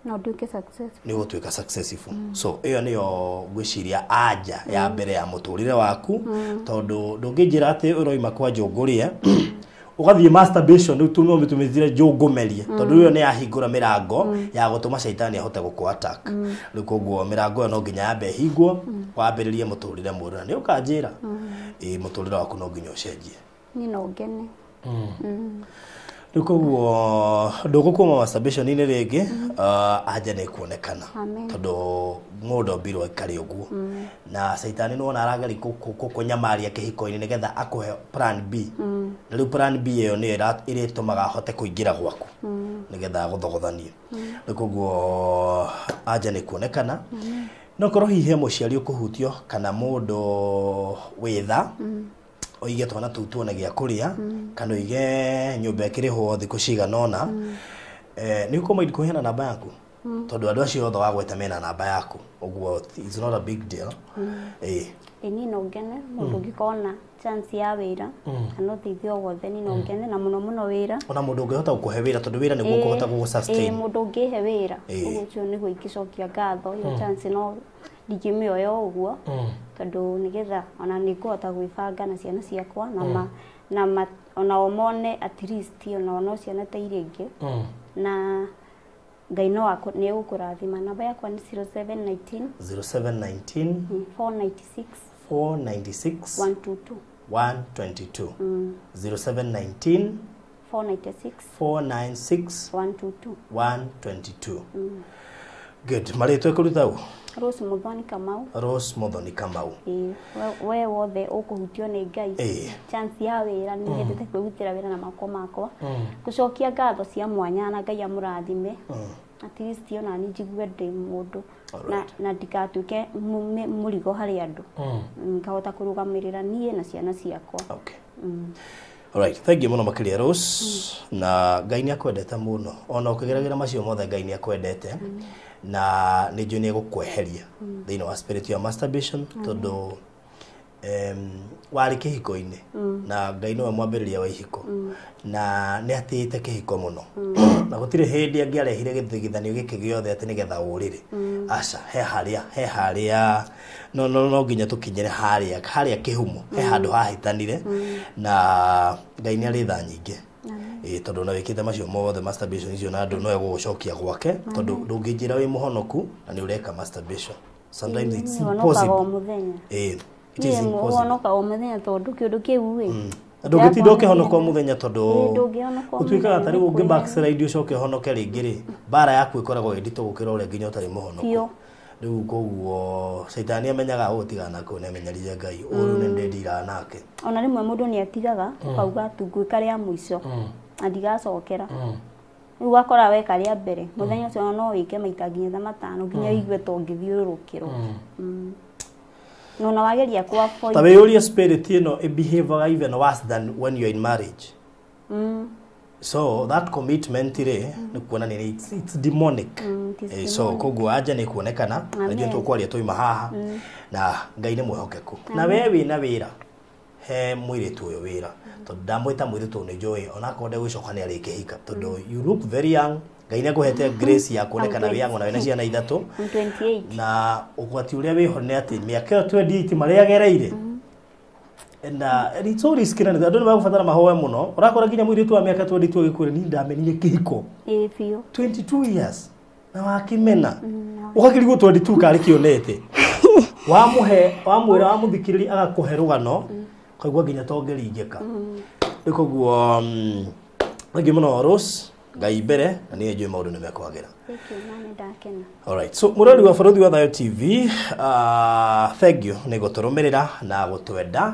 No nduĩke successful. Nĩ ũgũtuĩka successful. So ĩyo nĩyo ngwĩciria anja ya mbere ya mũtũrĩre waku, tondũ ndũngĩnjĩra atĩ ũroima kwa njũngũrĩe ũgathiĩ masturbation rĩu tume ũmĩtũmĩtire njũngũmerie, tondũ ĩyo nĩ yahingũra mĩrango ya gũtũma caitani ahote gũkũ attack. Rĩu koguo mĩrango ĩyo no nginya yambe ĩhingwo, wambĩrĩrie mũtũrĩre mwerũ, na nĩ ũkanjĩra ĩ mũtũrĩre waku no nginya ũcenjie. Niĩ no ngene. Rĩu koguo ndũgũkuma masturbation-inĩ rĩngĩ, anja nĩ kuonekana. Amen. Tondũ mũndũ ombirwo aikare ũguo, na caitani nĩwona arageria kũnyamaria kĩhiko-inĩ nĩgetha akũhe plan B, na rĩu plan B ĩyo nĩyo ĩrĩtũmaga ahote kũingĩra gwaku nĩgetha agũthogothanie. Rĩu koguo anja nĩ kuonekana. No korwo hihi he mũciari ũkũhutio kana mũndũ wĩ tha oige twana tũu tuone gĩa kũrĩa, kana oige nyũmba ĩkĩrĩhwo thikũ cigana ũna, nĩ ũkũmaindi kũheana namba yaku? Tondũ andũ acio othe wagweta mena namba yaku, ũguo it's not a big deal. Ĩĩ. Ĩ niĩ no ngene mũndũ ũngĩkorwo na chance ya wĩra kana ũteithio o wothe, niĩ no ngene na mũno mũno wĩra. Ona mũndũ ũngĩhota gũkũhe wĩra, tondũ wĩra nĩguo ũkũhota gũgũ sustain. Mũndũ ũngĩhe wĩra, ũguo ũcio nĩguo ingĩcokia ngatho. Ĩyo chance no ndingĩmĩoya o ũguo, tondũ nĩgetha ona nĩ ngũhota gwĩbanga na ciana ciakwa na ona o mone at least ona no ciana ta iria ingĩ, na Ngai no nĩ egũkũrathima. Namba yakwa nĩ 0719 0719 496 496 122. 122. 0719 496 496 122. 122. Good. Marĩtwa ĩkũruta ũ? Rose Muthoni Kamau. Rose Muthoni Kamau. Ĩĩ, we wothe ũkũhutio nĩ Ngai, chance ya wĩra, nĩ nyendete kwĩrutĩra wĩra na moko makwa, gũcokia ngatho cia mwanya na Ngai amũrathime, at least ona niĩ njigue ndĩ mũndũ na ndikatuĩke mũrigo harĩ andũ, ngahota kũrũgamĩrĩra niĩ na ciana ciakwa. Okay. Alright, thank you mũno makĩria Rose, na Ngai nĩ akwendete mũno, ona ũkĩgeragĩra macio mothe Ngai nĩ akwendete, na nĩ njũĩ nĩ egũkweheria thĩinĩ wa spirit ya masturbation, tondũ warĩ kĩhiko-inĩ na Ngai nĩwe mwambĩrĩria wa ihiko, na nĩ atĩĩte kĩhiko mũno, na gũtirĩ hĩndĩ angĩarehire gĩthigithanio gĩkĩ gĩothe atĩ nĩgetha ũrĩre. Aca, he harĩa no nginya tũkinyĩre harĩa kĩhumo, he handũ hahĩtanire, na Ngai nĩ arĩ tha nyingĩ. Ĩĩ, tondũ ona wĩkĩte macio mothe masturbation icio na andũ no egũgũcokia gwake, tondũ ndũngĩnjĩra wĩ mũhonoku na nĩ ũreka masturbation. Sometimes it's Niĩ honokaga o impossible. mũthenya. Ĩĩ, it is Niĩ impossible. honokaga o mũthenya, tondũ kĩũndũ kĩu ĩ Ndũngĩtinda ũkĩhonoka o mũthenya, tondũ Ĩĩ, ndũngĩhonoka o ũtuĩkaga mũthenya, ta rĩu ũngĩ nĩ backslide ũcoke ũhonoke rĩngĩ rĩ, mbara yaku ĩkoragwo ĩ nditũ gũkĩra ũrĩa nginya ũtarĩ mũhonoku. Biũ. Rĩu koguo caitani amenyaga ũgũtigana nake, nĩ amenyerire Ngai ũru nĩ ndĩndiraga nake. Ona rĩmwe mũndũ nĩ atigaga, ũkauga tu ngwĩka rĩa mũico na ndigacokera. Rĩu ũgakora weka rĩa mbere, mũthenya ũcio no wĩke maita nginya ta matano nginya ũigue ta ũngĩthiũrũrũkĩrwo. Na ona wageria ku avoid. Ta wĩyũrie, spirit ĩno ĩ even worse than when you're in marriage. So that commitment rĩ, nĩ kuonania it's demonic. It is So demonic. koguo anja nĩ kuonekana na ithuĩ Amen. tũkwaria twauma haha, na Ngai nĩ mwĩhokeku, na we wĩna wĩra, he mũirĩtu ũyũ wĩra, tondũ ndamwĩta mũirĩtu nĩ njũĩ onakorwo ndegũcoka nĩ arĩkĩhika, tondũ you look very young. Ngai nĩ akũhete grace ya kuonekana wĩ young ona wĩna ciana ithatũ. I'm 28. Na ũgwati ũrĩa wĩho nĩ atĩ mĩaka ĩyo 28 marĩa agereire, and it's so risky, na andũ nĩ megũbatara mahoe mũno. Ũrakora nginya mũirĩtu wa mĩaka 22 agĩkwĩra niĩ ndamenire kĩhiko Ĩĩ biũ. 22 years na wakĩmena, ũgakĩrigwo 22 karĩ kĩonete, wamũhe, wamwĩra, wamũthikĩrĩria, agakũhe rũgano kaigua nginya tongĩringĩka. Rĩu koguo thengiũ mũno Rose, Ngai mbere, na niĩ njũĩ maũndũ nĩ mekwagĩra. Thank you, na nĩ ndakena. Alright. So mũrori wa Barũthi wa Thayũ TV, thank you nĩ gũtũrũmĩrĩra na gũtwenda,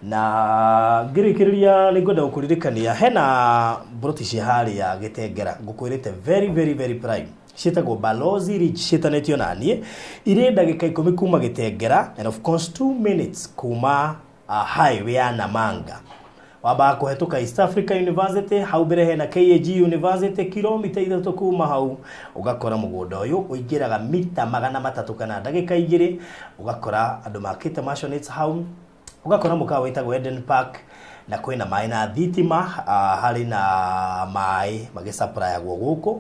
na ngĩrĩkĩrĩria nĩ ngwenda gũkũririkania hena mburoti cia harĩa Gĩtengera ngũkwĩrĩte very very very prime, ciĩtagwo Balozi Ridge, ciĩtanĩtio na niĩ, irĩ ndagĩka 10 kuma Gĩtengera and of course 2 minutes kuma highway ya Namanga. Wambaga kũhetũka East Africa University, hau mbere hena KAG University, kilomita 3 kuma hau ũgakora mũgũnda ũyũ. Ũingĩraga mita 300 kana ndagĩka 2, ũgakora andũ makĩte mansionates hau, ũgakora mũkawa wĩtagwo Eden Park, na kwĩna maĩ na thitima. Harĩ na maĩ magĩsupplyagwo gũkũ,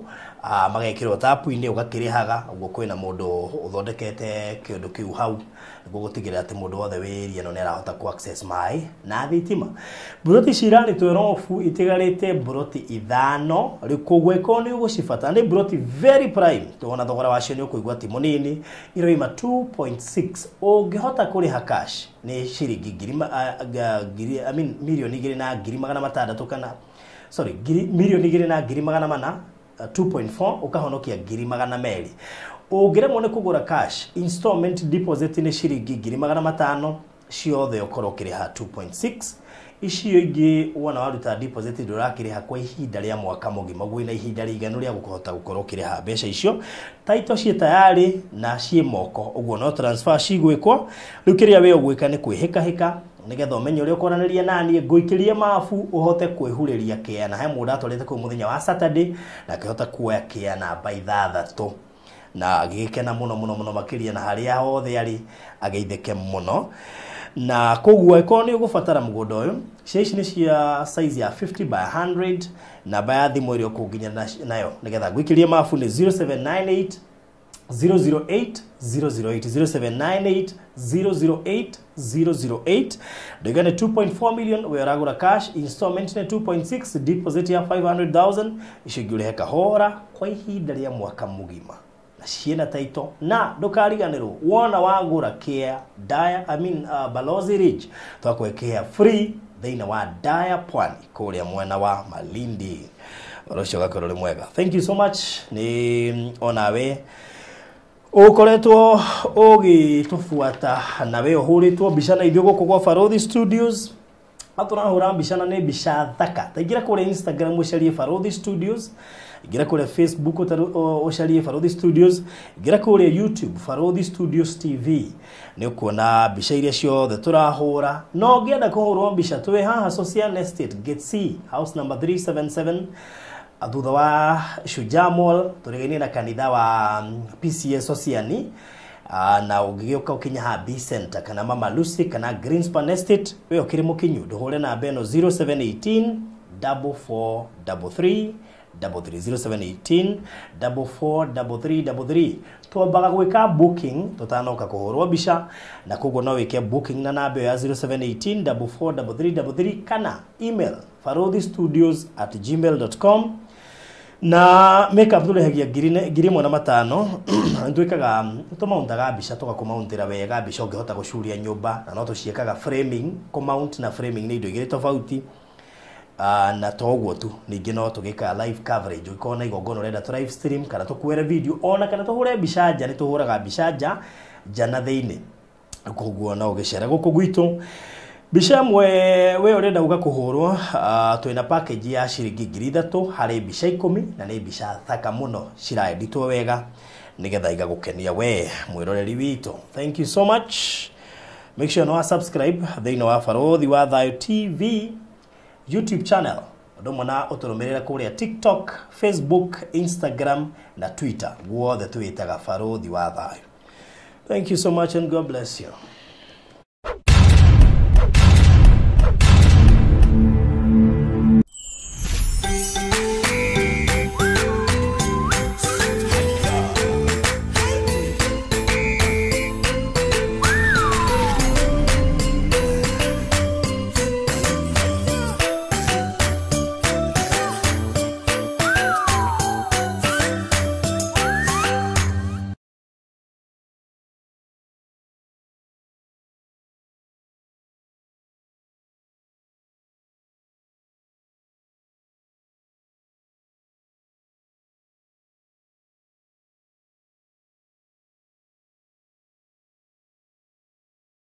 magekĩrwo tapu-inĩ, ũgakĩrĩhaga ũguo. Kwĩna mũndũ ũthondekete kĩũndũ kĩu hau nĩguo gũtigĩrĩra atĩ mũndũ wothe wĩ area ĩno nĩ arahota ku access maĩ na thitima. Mburoti ici irarĩtwo robu, itigarĩte mburoti 5 rĩu, koguo ĩkorwo nĩ ũgũcibatara, nĩ mburoti very prime, tuona thogora wacio nĩ ũkũigua ti mũnini, iroima 2.6. Ũngĩhota kũrĩha cash nĩ ciringi ngiri ngiri, I mean, 2,600,000, kana sorry, 2,400,000, 2.4, ũkahonokia 200,000. Ũngĩremwo nĩ kũgũra cash, installment deposit nĩ ciringi 500,000 ciothe, ũkorwo ũkĩrĩha 2.6. Icio ingĩ wona waruta deposit ndũrakĩrĩha kwa ihinda rĩa mwaka mũgima, ũguo wĩna ihinda rĩiganu rĩa gũkũhota gũkorwo ũkĩrĩha mbeca icio. Title ciĩ tayarĩ na ciĩ moko, ũguo no transfer cigwĩkwo. Rĩu kĩrĩa we ũgwĩka nĩ kwĩhĩkahĩka nĩgetha ũmenye ũrĩa ũkwaranĩria naniĩ, ngũikĩrie mabu ũhote kwĩhurĩria kĩa, na he mũndũ atwarĩte kũu mũthenya wa Saturday na akĩhota kuoya kĩa namba 6. Na agĩgĩkena mũno mũno mũno makĩria na harĩa hothe arĩ ageithĩke mũno. Na koguo angĩkorwo nĩ ũgũbatara mũgũnda ũyũ, cia ici nĩ cia size ya 50 by 100. Namba ya thimũ ĩrĩa ũkũnginya nayo nĩgetha ngũikĩrie mabu nĩ 0798 008 008, 0798 008 008. Ndoiga nĩ 2.4 million we ũragũra cash, installment nĩ 2.6, deposit ya 500,000, icio ingĩ ũrĩhe kahora kwa ihinda rĩa mwaka mũgima, na ciĩna title. Na ndũkariganĩrwo, wona wagũra kĩa Daya, I mean, Balozi Ridge, twakwekea free thĩinĩ wa Daya Pwani kũrĩa mwena wa Malindi. Ũhoro ũcio ũgakorwo ũrĩ mwega. Thank you so much nĩ onawe ũkoretwo ũgĩtũbuata na we ũhũrĩtwo mbica na ithuĩ gũkũ gwa Barothi Studios. Atũrahũra mbica na nĩ mbica thaka. Ta ingĩra kũrĩa Instagram ũcarie Barothi Studios, ingĩra kũrĩa Facebook ũcarie Barothi Studios, ingĩra kũrĩa YouTube Barothi Studios TV, nĩ ũkuona mbica iria ciothe tũrahũra. No ũngĩenda kũhũrwo mbica, twĩ haha Socian Estate, Gate C, house number 377, thutha wa Shujaa Mall, tũrigainie na kanitha wa PCS Osiani. Na ũngĩgĩũka ũkinya haha B Center kana Mama Lucy kana Greenspan Estate, we ũkĩrĩ mũkinyu, ndũhũre namba ĩno 0718 4433 33, 0718 4433 33. Twambaga gwĩka booking tũtanoka kũhũrwo mbica, na koguo no wĩke booking na namba ĩyo ya 0718 4433 33 kana email farothistudios@gmail.com. Na makeup tũrĩhagia 1500. Nĩtwĩkaga tũmauntaga mbica, tũgakũmauntĩra wega mbica ũngĩhota gũcuria nyũmba, na no tũciĩkaga framing. Kũmount na framing nĩ indo igĩrĩ tofauti. Na to ũguo tu, ningĩ no tũgĩkaga live coverage. Ũngĩkorwo na igongona ũrenda tũ live stream kana tũkuere video, ona kana tũhũre mbica nja, nĩ tũhũraga mbica nja nja na thĩinĩ. Koguo no ũgĩcere gũkũ gwitũ. Mbica ĩmwe we ũrenda uga kũhũrwo, twĩna package ya ciringi 3,000 harĩ mbica 10, na nĩ mbica thaka mũno ciraeditwo wega nĩgetha igagũkenia we mwĩroreri witũ. Thank you so much. Make sure no subscribe thĩinĩ wa Barothi wa Thayo TV YouTube channel, ũndũ ũmwe na ũtũrũmĩrĩre kũrĩa TikTok, Facebook, Instagram na Twitter, guothe twĩtaga Barothi wa Thayo. Thank you so much and God bless you.